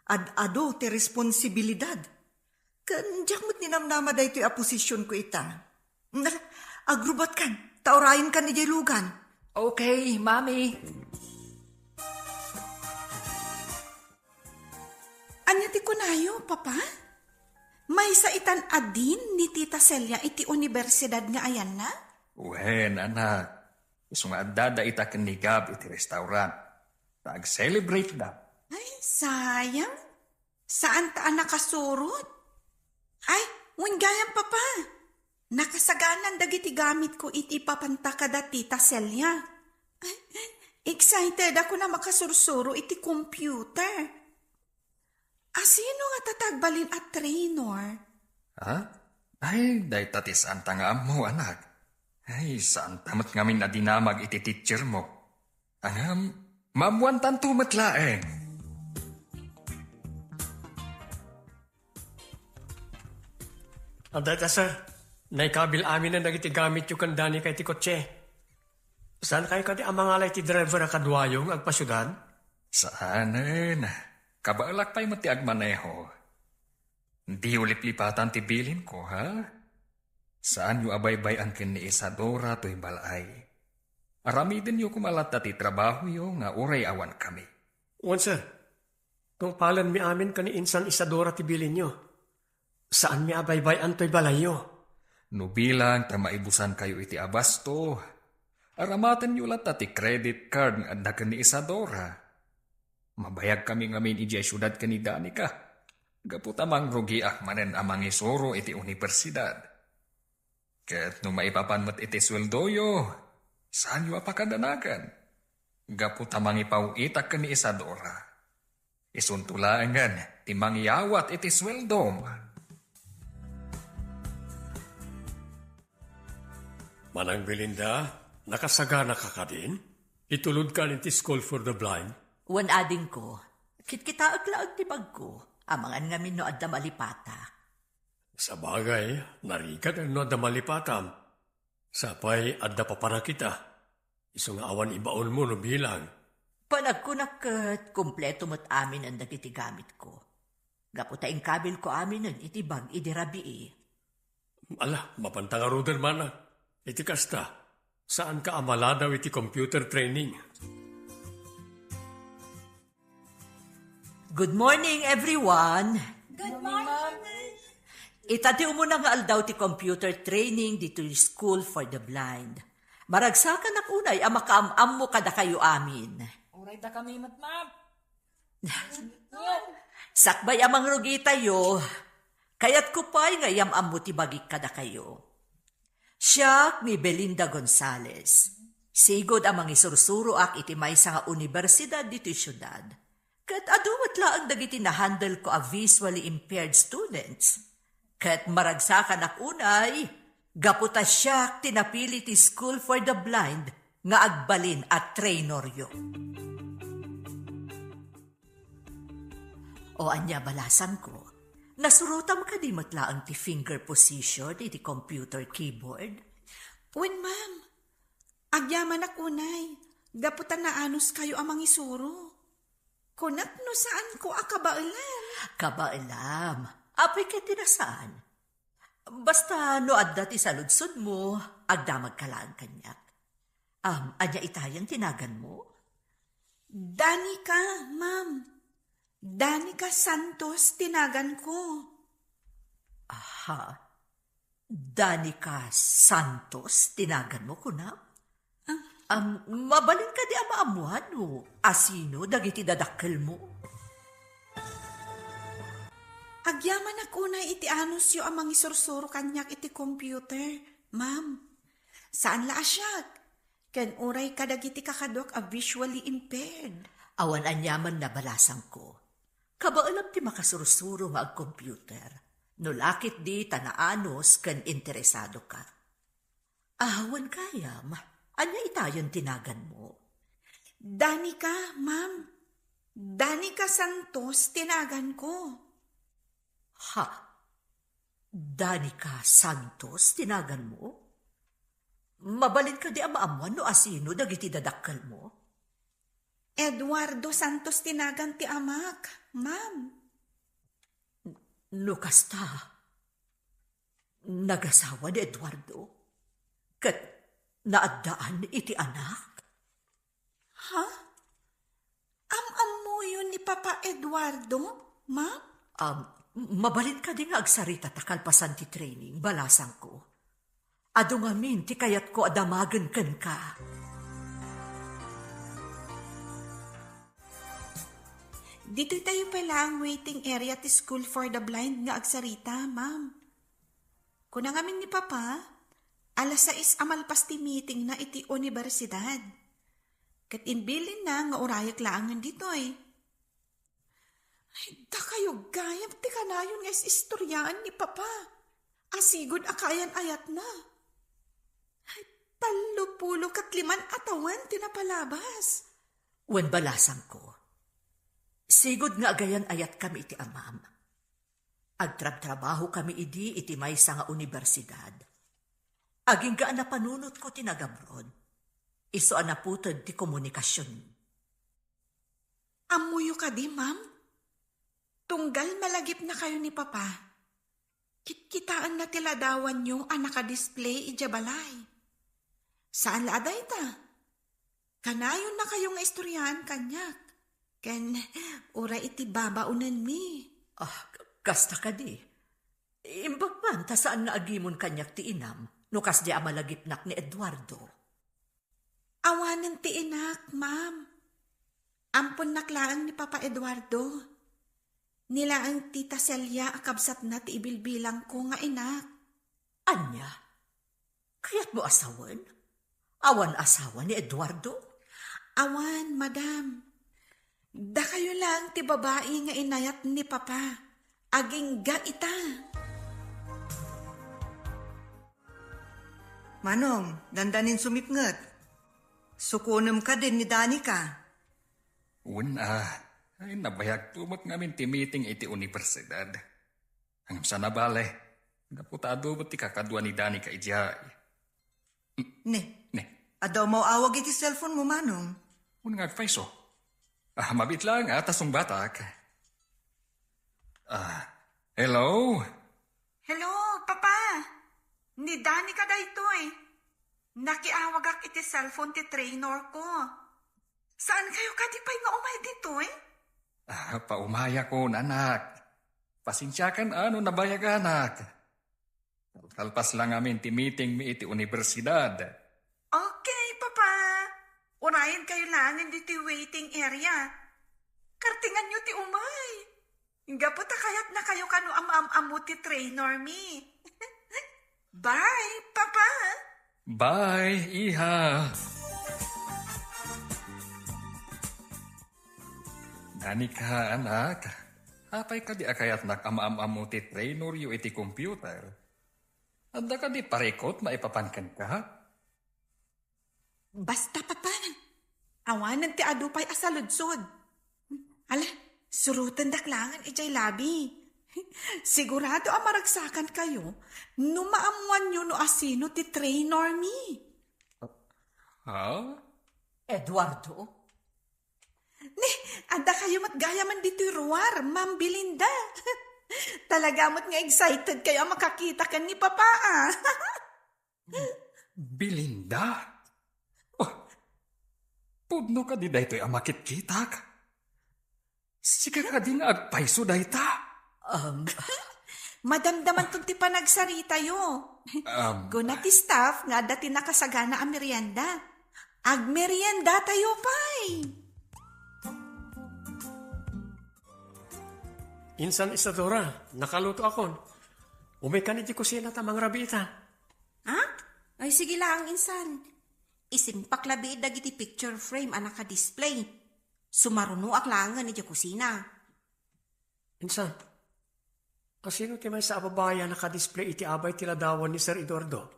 Ad-adu ti responsibilidad. Ken diak met ninamnama daytoy a posisyonko ita. Nala, agrubotkan, ta urayenkan idiay lugan. Okay, Mami. Ania ti kunayo, Papa? Maysa itan a dean ni Tita Celia iti universidad nga ayanna? Wen, anak. Isu nga addada ita ken ni Gab iti restaurant. Ta ag-celebrate da. Ay, sayang. Saan ta a nakasurot? Ay, wen gayam, Papa. Nakasaganan dagiti gamitko iti ipapanta kada Tita Celia. Ay, excited ako na makasursuro iti computer. Asino nga tatagbalin a trainer? Ha? Ay, dayta ti saanta nga ammo, anak. Ay, saanta met ngamin a dinamag iti teacher mo. Ngem, maammoantanto met laeng. Adda ita, sir. Naikabil aminen dagiti gamityo ken Danica iti kotse. Saankayo kadi a mangala iti driver a kaduayo nga agpasiudad? Saanen. Kabaelak pay met ti agmaneho. Diyo liplipatan ti bilinko, ha? Saanyo a baybay-an ken ni Isadora toy bal-ay. Aramidenyo koma latta ti trabahoyo nga uray awan kami. Wen, sir. Tungpalenmi amin ken ni Insan Isadora ti bilinyo. Saanmi a baybay-an toy balayyo. No bilang ta maibusankayo iti abasto, aramatenyo latta ti credit card nga adda ken ni Isadora. Mabayagkami ngamin idiay siudad ken ni Danica, gapu ta mangrugiak manen a mangisuro iti universidad. Ket no maipapan met iti sueldoyo, saanyo a pakadanagan, gapu ta mangipaw-itak ken ni Isadora. Isunto laengen ti mangyawat iti sueldom. Manang Belinda, nakasaganaka kadin? Itulodkan iti School for the Blind? Wen, adingko. Kitkitaek laeng ti bagko. Amangan ngamin no adda malipatak. Sabagay, narigat no adda malipatam. Sapay adda paparakita. Isu nga awan ibaonmo no bilang. Panagkunak ket kompleto met aminen dagiti gamitko. Gapu ta inkabilko aminen iti bag idi rabii. Ala, mapanta ngaruden, manang. Iti kasta, saanka a maladaw iti computer training. Good morning, everyone! Good morning! Ita ti umuna nga aldaw ti computer training ditoy School for the Blind. Maragsakanak unay a makaam-ammo kadakayo amin. Uray dakami met, ma'am. Sakbay a mangrugitayo, kayatko pay nga iyam-ammo ti bagik kadakayo. Siak ni Belinda Gonzales. Sigud a mangisursuroak iti maysa nga unibersidad ditoy siudad. Ket adu met laeng dagiti nahandle ko a visually impaired students. Ket maragsakanak unay, gapu ta siak ti napili ti School for the Blind nga agbalin a trainoryo. O ania, balasangko, nasurotam kadi met laeng ti finger position iti computer keyboard? Wen, ma'am. Agyamanak unay, gapu ta naanos kayo a mangisuro. Kunak no saanko a kabaelan. Kabaelam. Apay ket ti nasaan? Basta no adda ti saludsodmo, agdamagka laeng kaniak. Am, ania itayen ti naganmo? Danica, ma'am. Danica Santos ti naganko. Aha. Danica Santos ti naganmo, kunam? Ah. Am, mabalin kadi a maammuan no asino dagiti dadakkelmo? Agyamanak unay iti anusyo a mangisursuro kaniak iti computer, ma'am. Saan la a siak, ken uray kadagiti kakaduak a visually impaired. Awan aniaman, balasangko. Kabaelam ti makasursuro nga agcomputer, no la ketdi ta naanus ken interesadoka. Awan gayam, ania itayen ti naganmo? Danica, ma'am. Danica Santos ti naganko. Ha? Danica Santos ti naganmo? Mabalin kadi a maammuan no asino dagiti dadakkelmo? Eduardo Santos ti nagan ti amak, ma'am. No kasta, nagasawa ni Eduardo? Ket naaddaan iti anak? Ha? Am-ammoyo ni Papa Eduardo, ma'am? Am, mabalin kadi nga agsaritata kalpasan ti training, balasangko? Adu ngamin ti kayatko a damagen kenka. Ditoy tayo pay laeng waiting area ti School for the Blind nga agsarita, ma'am. Kuna ngamin ni Papa, alas sais a malpas ti meetingna iti unibersidad. Ket imbilinna nga urayek laengen ditoy. Ay, dakayo gayam ti kanayon nga is-istoriaan ni Papa. Asigud a kaayan-ayatna. Ay, tallo pulo ket liman a tawen ti napalabas. Wen, balasangko, sigud nga agayan-ayatkami iti amam. Agtrabtrabahokami idi iti maysa nga unibersidad. Agingga a napanunotko ti nagabroad. Isu a naputed ti komunikasion. Ammoyo kadi, ma'am? Tunggal malagipnakayo ni Papa, kitkitaenna ti ladawanyo a nakadisplay idiay balay. Saan la a dayta? Kanayonnakayo nga istoriaan kaniak. Ken uray iti babaonenmi. Ah, k-, kasta kadi. Imbag man ta saan nga agimon kaniak ti inam no kasdi a malagipnak ni Eduardo. Awanen ti inak, ma'am. Amponnak laeng ni Papa Eduardo. Ni laeng Tita Celia a kabsatna ti ibilbilangko nga inak. Ania? Kayatmo a sawen? Awan asawa ni Eduardo? Awan, madam. Dakayo laeng ti babai nga inayat ni Papa. Agingga ita. Manong, dandanin sumipnget. Sukonem kadin ni Danica. Wen a, ay, nabayagto met ngamin ti meeting iti universidad. Ngem saan a bale, Gapu ta adu met ti kakadua ni Danica idiay. Ne, ne. Adda umaw-awag iti cellphone mo, Manong. Wen nga agpayso. Ah, mabiit laeng ta sungbatak. Ah, hello? Hello, Papa. Ni Danica daytoy. Nakiawagak iti cellphone ti trainer ko. Saan kayo kadi pay nga umay ditoy? Ah, paumayakon, anak. Pasensiakan a no nabayaganak. Kalpas la ngamin ti meeting mi iti universidad. Okay, Papa. Unayen kayo laengen ditoy waiting area. Kartingan yo ti umay. Gapu ta kayatna kayo kano am-am-ammo ti trainer mi. Bye, Papa. Bye, iha. Danica, anak. Apay kadi a kayatnak a maam-ammo ti traineryo iti computer? Adda kadi parikot maipapan kenka? Basta, Papa. Awanen ti adu pay a saludsod. Ala, surotendak laengen idiay labi. Sigurado a maragsakan kayo no maammoanyo no asino ti trainer mi. Ha? Eduardo? Ni, adda kayo met gayamen ditoy ruar, Ma'am Belinda. Talaga met nga excited kayo a makakita ken ni Papa, ah. Belinda? Oh, pudno kadi daytoy a makitkitak? Sika kadi nga agpayso dayta? Um, madamdamanton ti panagsaritayo. Um, Kuna ti staff nga adda ti nakasagana a merienda. Agmeriendatayo pay. Insan Isadora, nakalutoakon. Umaykan iti kusina ta mangrabiita. Ha? Ay, sige lang, insan. Isimpak labi dagiti picture frame a nakadisplay. Sumarunoak laengen idiay kusina. Insan, asino ti maysa a babai a nakadisplay iti abay ti ladawan ni Sir Eduardo?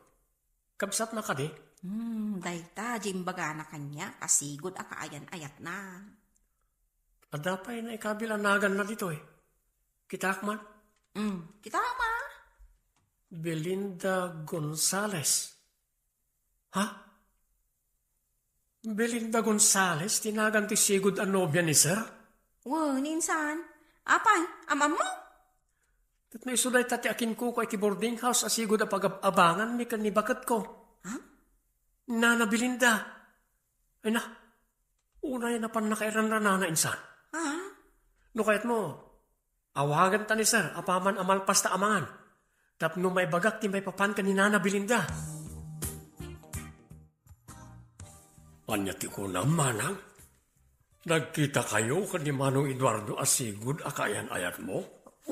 Kabsatna kadi? Hmm, dayta, di imbagana kaniak a sigud a kaayan-ayatna. Adda pay naikabil a naganna ditoy. Kitaak man? Hmm, kitaak man. Belinda Gonzales. Ha? Belinda Gonzales ti nagan ti sigud a nobia ni Sir? Wen, insan. Apay, am-ammo? Tapno isu dayta ti akinkuko iti boarding house a sigud a pagab-abanganmi ken ni baketko. Ha? Nana Belinda. Ay na, unay napan nakairanranana insan. Ha? No kayatmo, awagenta ni Sir apaman a malpasta a mangan, tapno maibagak ti maipapan ken ni Nana Belinda. Ania ti kunam, manang? Nagkitakayo ken ni Manong Eduardo a sigud a kaayan-ayatmo?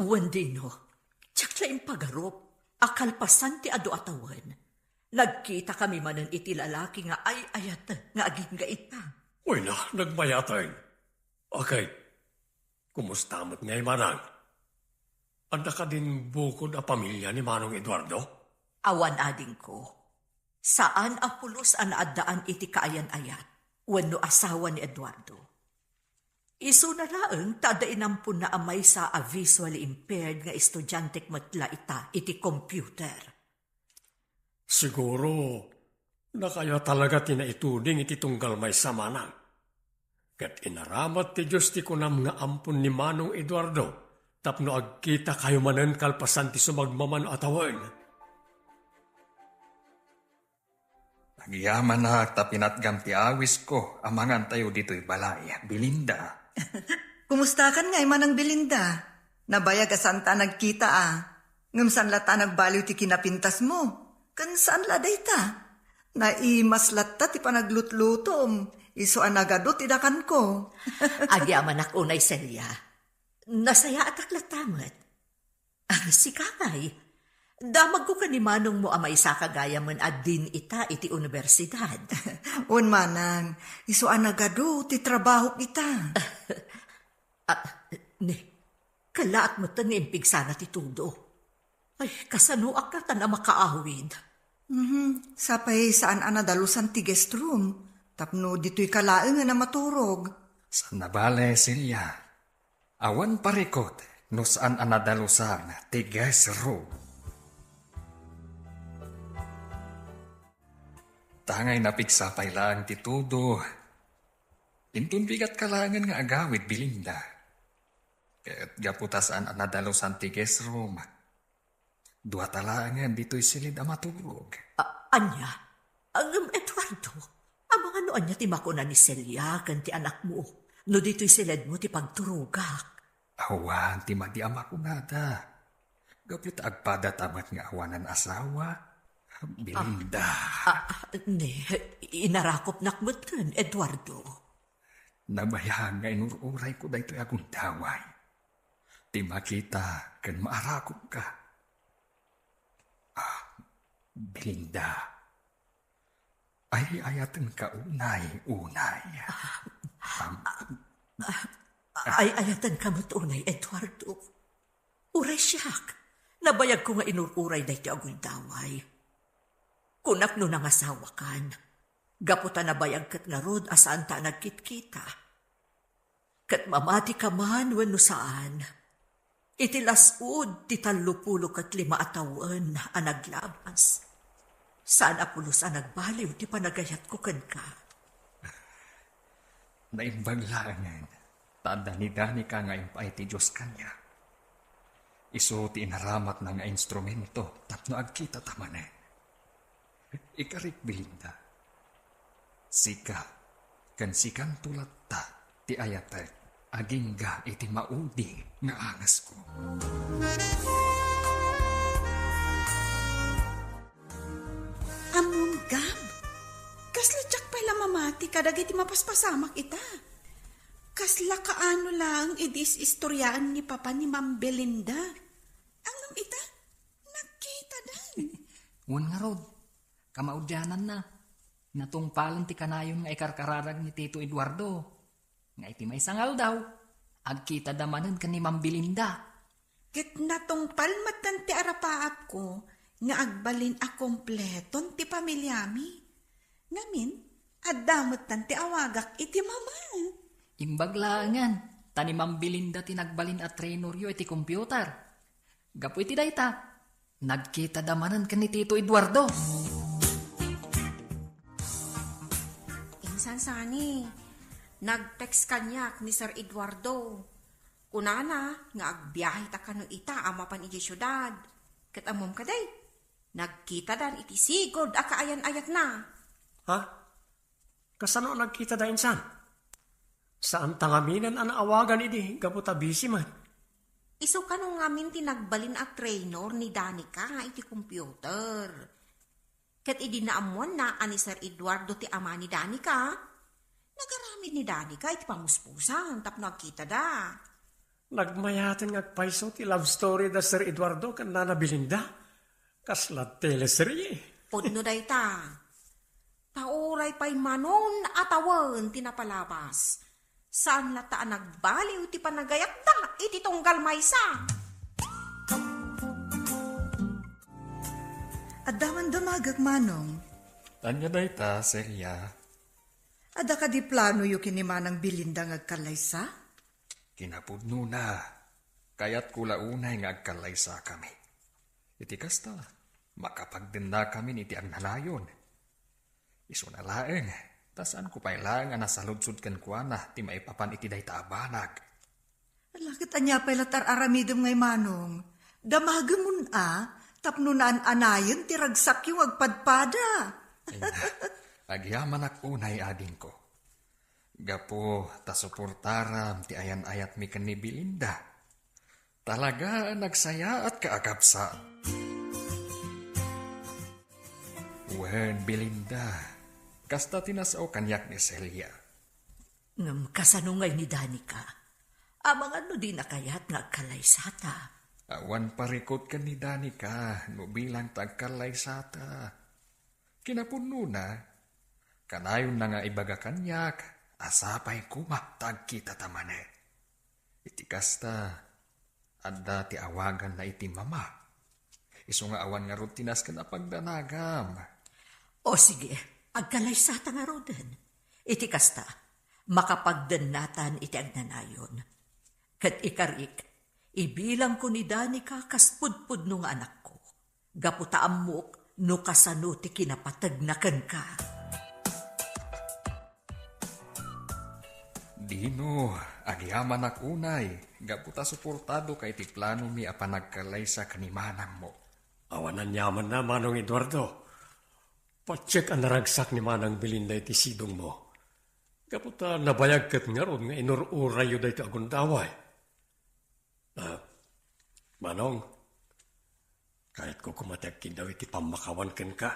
Wen, Dino. Diak la impagarup a kalpasan ti adu a tawen, nagkitakami manen iti lalaki nga ay-ayat nga agingga ita. Uy na, nagmayateng. Okay. Kumusta met ngay, manang? Adda kadin bukod a pamilia ni Manong Eduardo? Awan, adingko. Saan a pulos a naaddaan iti kaayan-ayat wenno asawa ni Eduardo. Isuna laeng ta adda inamponna a maysa a visually impaired nga estudiantek met la ita iti computer. Siguro, nakayo talaga ti naituding iti tunggal maysa, manang. Ket inaramid ti Dios ti kunam nga ampon ni Manong Eduardo tapno agkitakayo manen kalpasan ti sumagmamano a tawen. Agyamanak ta pinatgam ti awisko a mangantayo ditoy balay, Belinda. Kumustakan ngay, Manang Belinda? Nabayag a saanta a nagkita a. Ngem saan latta a nagbaliw ti kinapintasmo. Ken saan la dayta? Naimas latta ti panaglutlutom. Isu a nagadu ti dakanko. Agyamanak unay, Celia. Nasayaatak latta met. Ah, sika ngay, damagko ken ni manongmo a maysaka gayamen a dean ita iti universidad. Wen, manang, isu a nagadu ti trabahok ita. Ah, ne, kallaat met nga impigsana ti tudo. Ay, kasanoak ngatan a makaawid? Mhm, sapay saan a nadalusan ti guest room, tapno ditoyka laengen a maturog. Saan a bale, Celia. Awan parikot no saan a nadalusan ti guest room. Tangay napigsa pay laeng ti tudo. Inton bigat ka laengen nga agawid, Belinda. Ket gapu ta saan a nadalusan ti guest room, dua ta laengen ditoy siled a maturog. A-, ania? Ngem, Eduardo, amangan no ania ti makuna ni Celia ken ti anakmo no ditoy siledmo ti pagturogak? Awan ti madi a makunada. Gapu ta agpadata met nga awanan asawa, Belinda. Ah, ah, ne, inarakopnak metten, Eduardo. Nabayag nga inur-urayko daytoy a gundaway. Ti makita ken maarakopka. Ah, Belinda. Ay-ayatenka unay, unay. Am- Ay-ayatenka met unay, Eduardo. Uray siak, nabayagko nga inur-uray daytoy a gundaway. Kunak no nangasawakan, gapu ta nabayag ket ngarud a saanta a nagkitkita. Ket mamatika man wenno saan, iti las-ud ti tallopulo ket lima a tawen a naglabas, saan a pulos a nagbaliw ti panagayatko kenka. Naimbag laengen ta adda ni Danica nga impaay ti Dios kaniak. Isu ti inaramatna nga instrumento tapno agkitata manen. Ikarik, Belinda. Sika, ken sikanto latta ti ayatek agingga iti maudi nga angesko. Ammom, Gab, kasla diak pay la mamati kadagiti mapaspasamak ita. Kasla kaano laeng idi is-istoriaan ni Papa ni Ma'am Belinda. Ngem ita, nagkitadan. Wen ngarud, kamaudiananna, natungpalen ti kanayon nga ikarkararag ni Tito Eduardo. Nga iti maysa nga aldaw, agkitada manen ken ni Ma'am Belinda. Ket natungpal metten ti arapaapko nga agbalin a kompleton ti pamiliami. Ngamin, adda metten ti awagak iti mama. Imbag laengen, ta ni Ma'am Belinda ti nagbalin a traineryo iti computer. Gapu iti dayta, nagkitada manen ken ni Tito Eduardo. Insan sani, nag-text kaniak ni Sir Eduardo. Kunana nga agbiaheta kano ita a mapan idiay siudad. Ket ammom kadi, nagkitadan iti sigud a kaayan-ayatna. Ha? Kasano a nagkitada insan? Saanta ngaminen a naawagan idi gapu ta busy man. Isu kano ngamin ti nagbalin a trainer ni Danica iti computer. Ket idi naammoanna a ni Sir Eduardo ti ama ni Danica, nagaramid ni Danica iti pamuspusan tapno agkitada. Nagmayaten nga agpayso ti love story da Sir Eduardo ken Nana Belinda. Kasla teleserye. Pudno dayta. Ta uray pay manon a tawen ti napalabas, saan latta a nagbaliw ti panagayatda iti tunggal maysa. Adda man damagek, Manong. Ania dayta, Celia? Adda kadi planoyo ken ni Manang Belinda nga agkallaysa? Kinapudnona, kayatko la unay nga agkallaysakami. Iti kasta, makapagdennakamin iti agnanayon. Isuna laeng, ta saanko pay laeng a nasaludsod kenkuana ti maipapan iti dayta a banag. Ala, ket ania pay la ti ar-aramidem ngay, Manong? Damagemon a, tapno naan-anayen ti ragsakyo nga agpadpada. Ay, agyamanak unay, adingko. Gapu ta suportaram ti ayan-ayatmi ken ni Belinda. Talaga a nagsayaatka a kabsat. Wen, Belinda, kasta ti nasao kaniak ni Celia. Ngem kasano ngay ni Danica? Amangan no dina kayat nga agkallaysata. Awan parikut ken ni Danica no bilang ta agkallaysata. Kinapudnona, kanayonna nga ibaga kaniak a sapay koma ta agkitata manen. Iti kasta, adda ti awaganna iti mama. Isu nga awan ngarud ti nasken a pagdanagam. O sige, agkallaysata ngaruden. Iti kasta, makapagdennatan iti agnanayon. Ket ikarik, ibilangko ni Danica kas pudpudno nga anakko. Gapu ta ammok no kasano ti kinapategna kenka. Dino, agyamanak unay, gapu ta suportado ka iti planomi a panagkallaysa ken ni manangmo. Awan aniamanna, Manong Eduardo. Patiek a naragsak ni Manang Belinda iti sidongmo. Gapu ta nabayag ket ngarud nga inur-urayyo daytoy a gundaway. Ah, Manong, kayatko koma ti agkiddaw iti pammakawan kenka.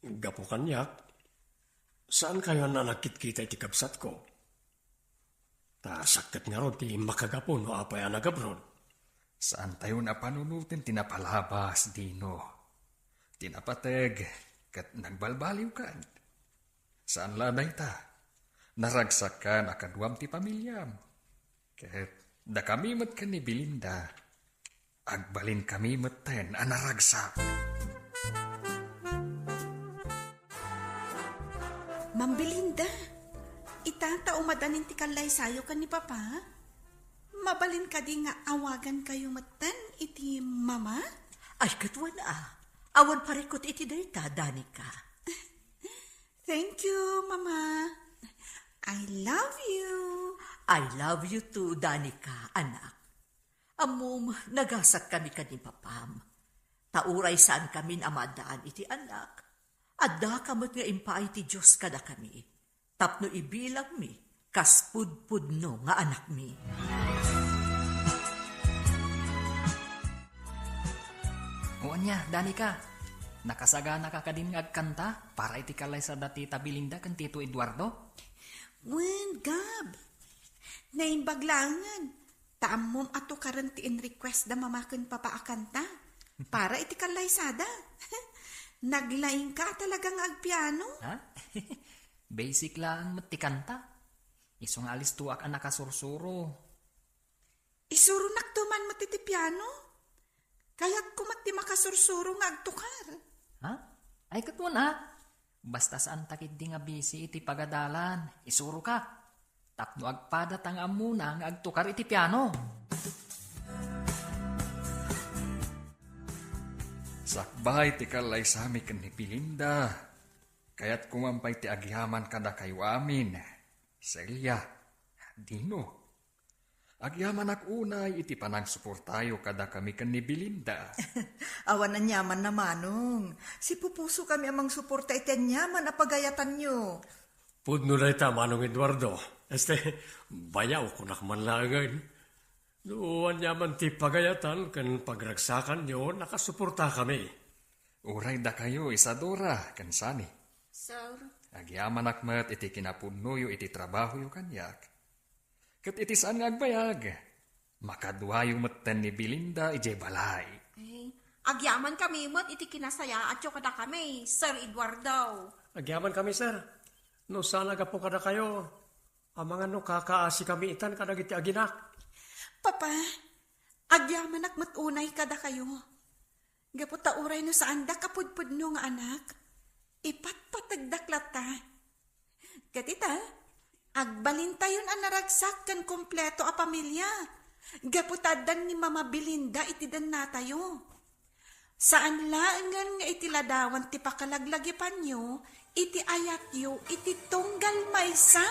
Gapu kaniak, saankayo a nagkitkita iti kabsatko. Ta siak ket ngarud ti makagapu no apay a nagabroad. Saantayon a panunoten ti napalabas, Dino. Ti napateg ket nagbalbaliwkan. Saan la dayta. Naragsakkan a kaduam ti pamiliam. Ket dakami met ken ni Belinda, agbalinkami metten a naragsak. Ma'am Belinda, ita ta umadanin ti kallaysayo ken ni Papa? Mabalin kadi nga awagankayo metten iti Mama? Ay, ket wen a. Awan parikut iti dayta, Danica. Thank you, Mama. I love you. I love you too, Danica, anak. Ammom, nagasat kami ken ni Papam. Ta uray saan kamin a maaddaan iti anak, addaka met nga impaay ti Dios kadakami, tapno ibilangmi kas pudpudno nga anakmi. O ania, Danica, nakasaganaka kadin nga agkanta para iti kallaysada ti Tita Belinda ken Tito Eduardo? Wen, Gab. Naimbag laengen. Ta ammom a tukaren ti in-request da Mama ken Papa a kanta para iti kallaysada. Naglaingka a talaga nga agpiano. Ha? Basic laeng met ti kanta. Isu nga alistoak a nakasursuro. Isuronakto man met iti piano. Kayatko met ti makasursuro nga agtukar. Ha? Ay, ket wen a. Basta saanta ketdi nga busy iti pagadalan, isuroka. Tapno agpadata nga ammona nga agtukar iti piano. Sakbay ti kallaysami ken ni Belinda, kayatko man pay ti agyaman kadakayo amin. Celia, Dino, agyamanak unay iti panangsuportayo kadakami ken ni Belinda. Awan aniamanna, Manong. Sipupusokami a mangsuporta iti aniaman a pagayatanyo. Pudno dayta, Manong Eduardo. Este, bayaw, kunak man laengen. No aniaman ti pagayatan ken pagragsakanyo, nakasuportakami. Uray dakayo, Isadora ken Sunny. Sir. Agyamanak met iti kinapudnoyo iti trabahoyo kaniak. Ket iti saan nga agbayag, makaduayo metten ni Belinda idiay balay. Ay, agyamankami met iti kinasayaatyo kadakami, Sir Eduardo. Agyamankami, sir. No saan a gapu kadakayo, amangan no kakaasikami itan kadagiti aginak. Papa, agyamanak met unay kadakayo. Gapu ta uray no saandak a pudpudno nga anak, ipatpategdak latta. Ket ita, agbalintayon a naragsak ken kompleto a pamilia. Gapu ta addan ni Mama Belinda iti dennatayo. Saan laengen nga iti ladawan ti pakalaglagipanyo iti ayatyo iti tunggal maysa.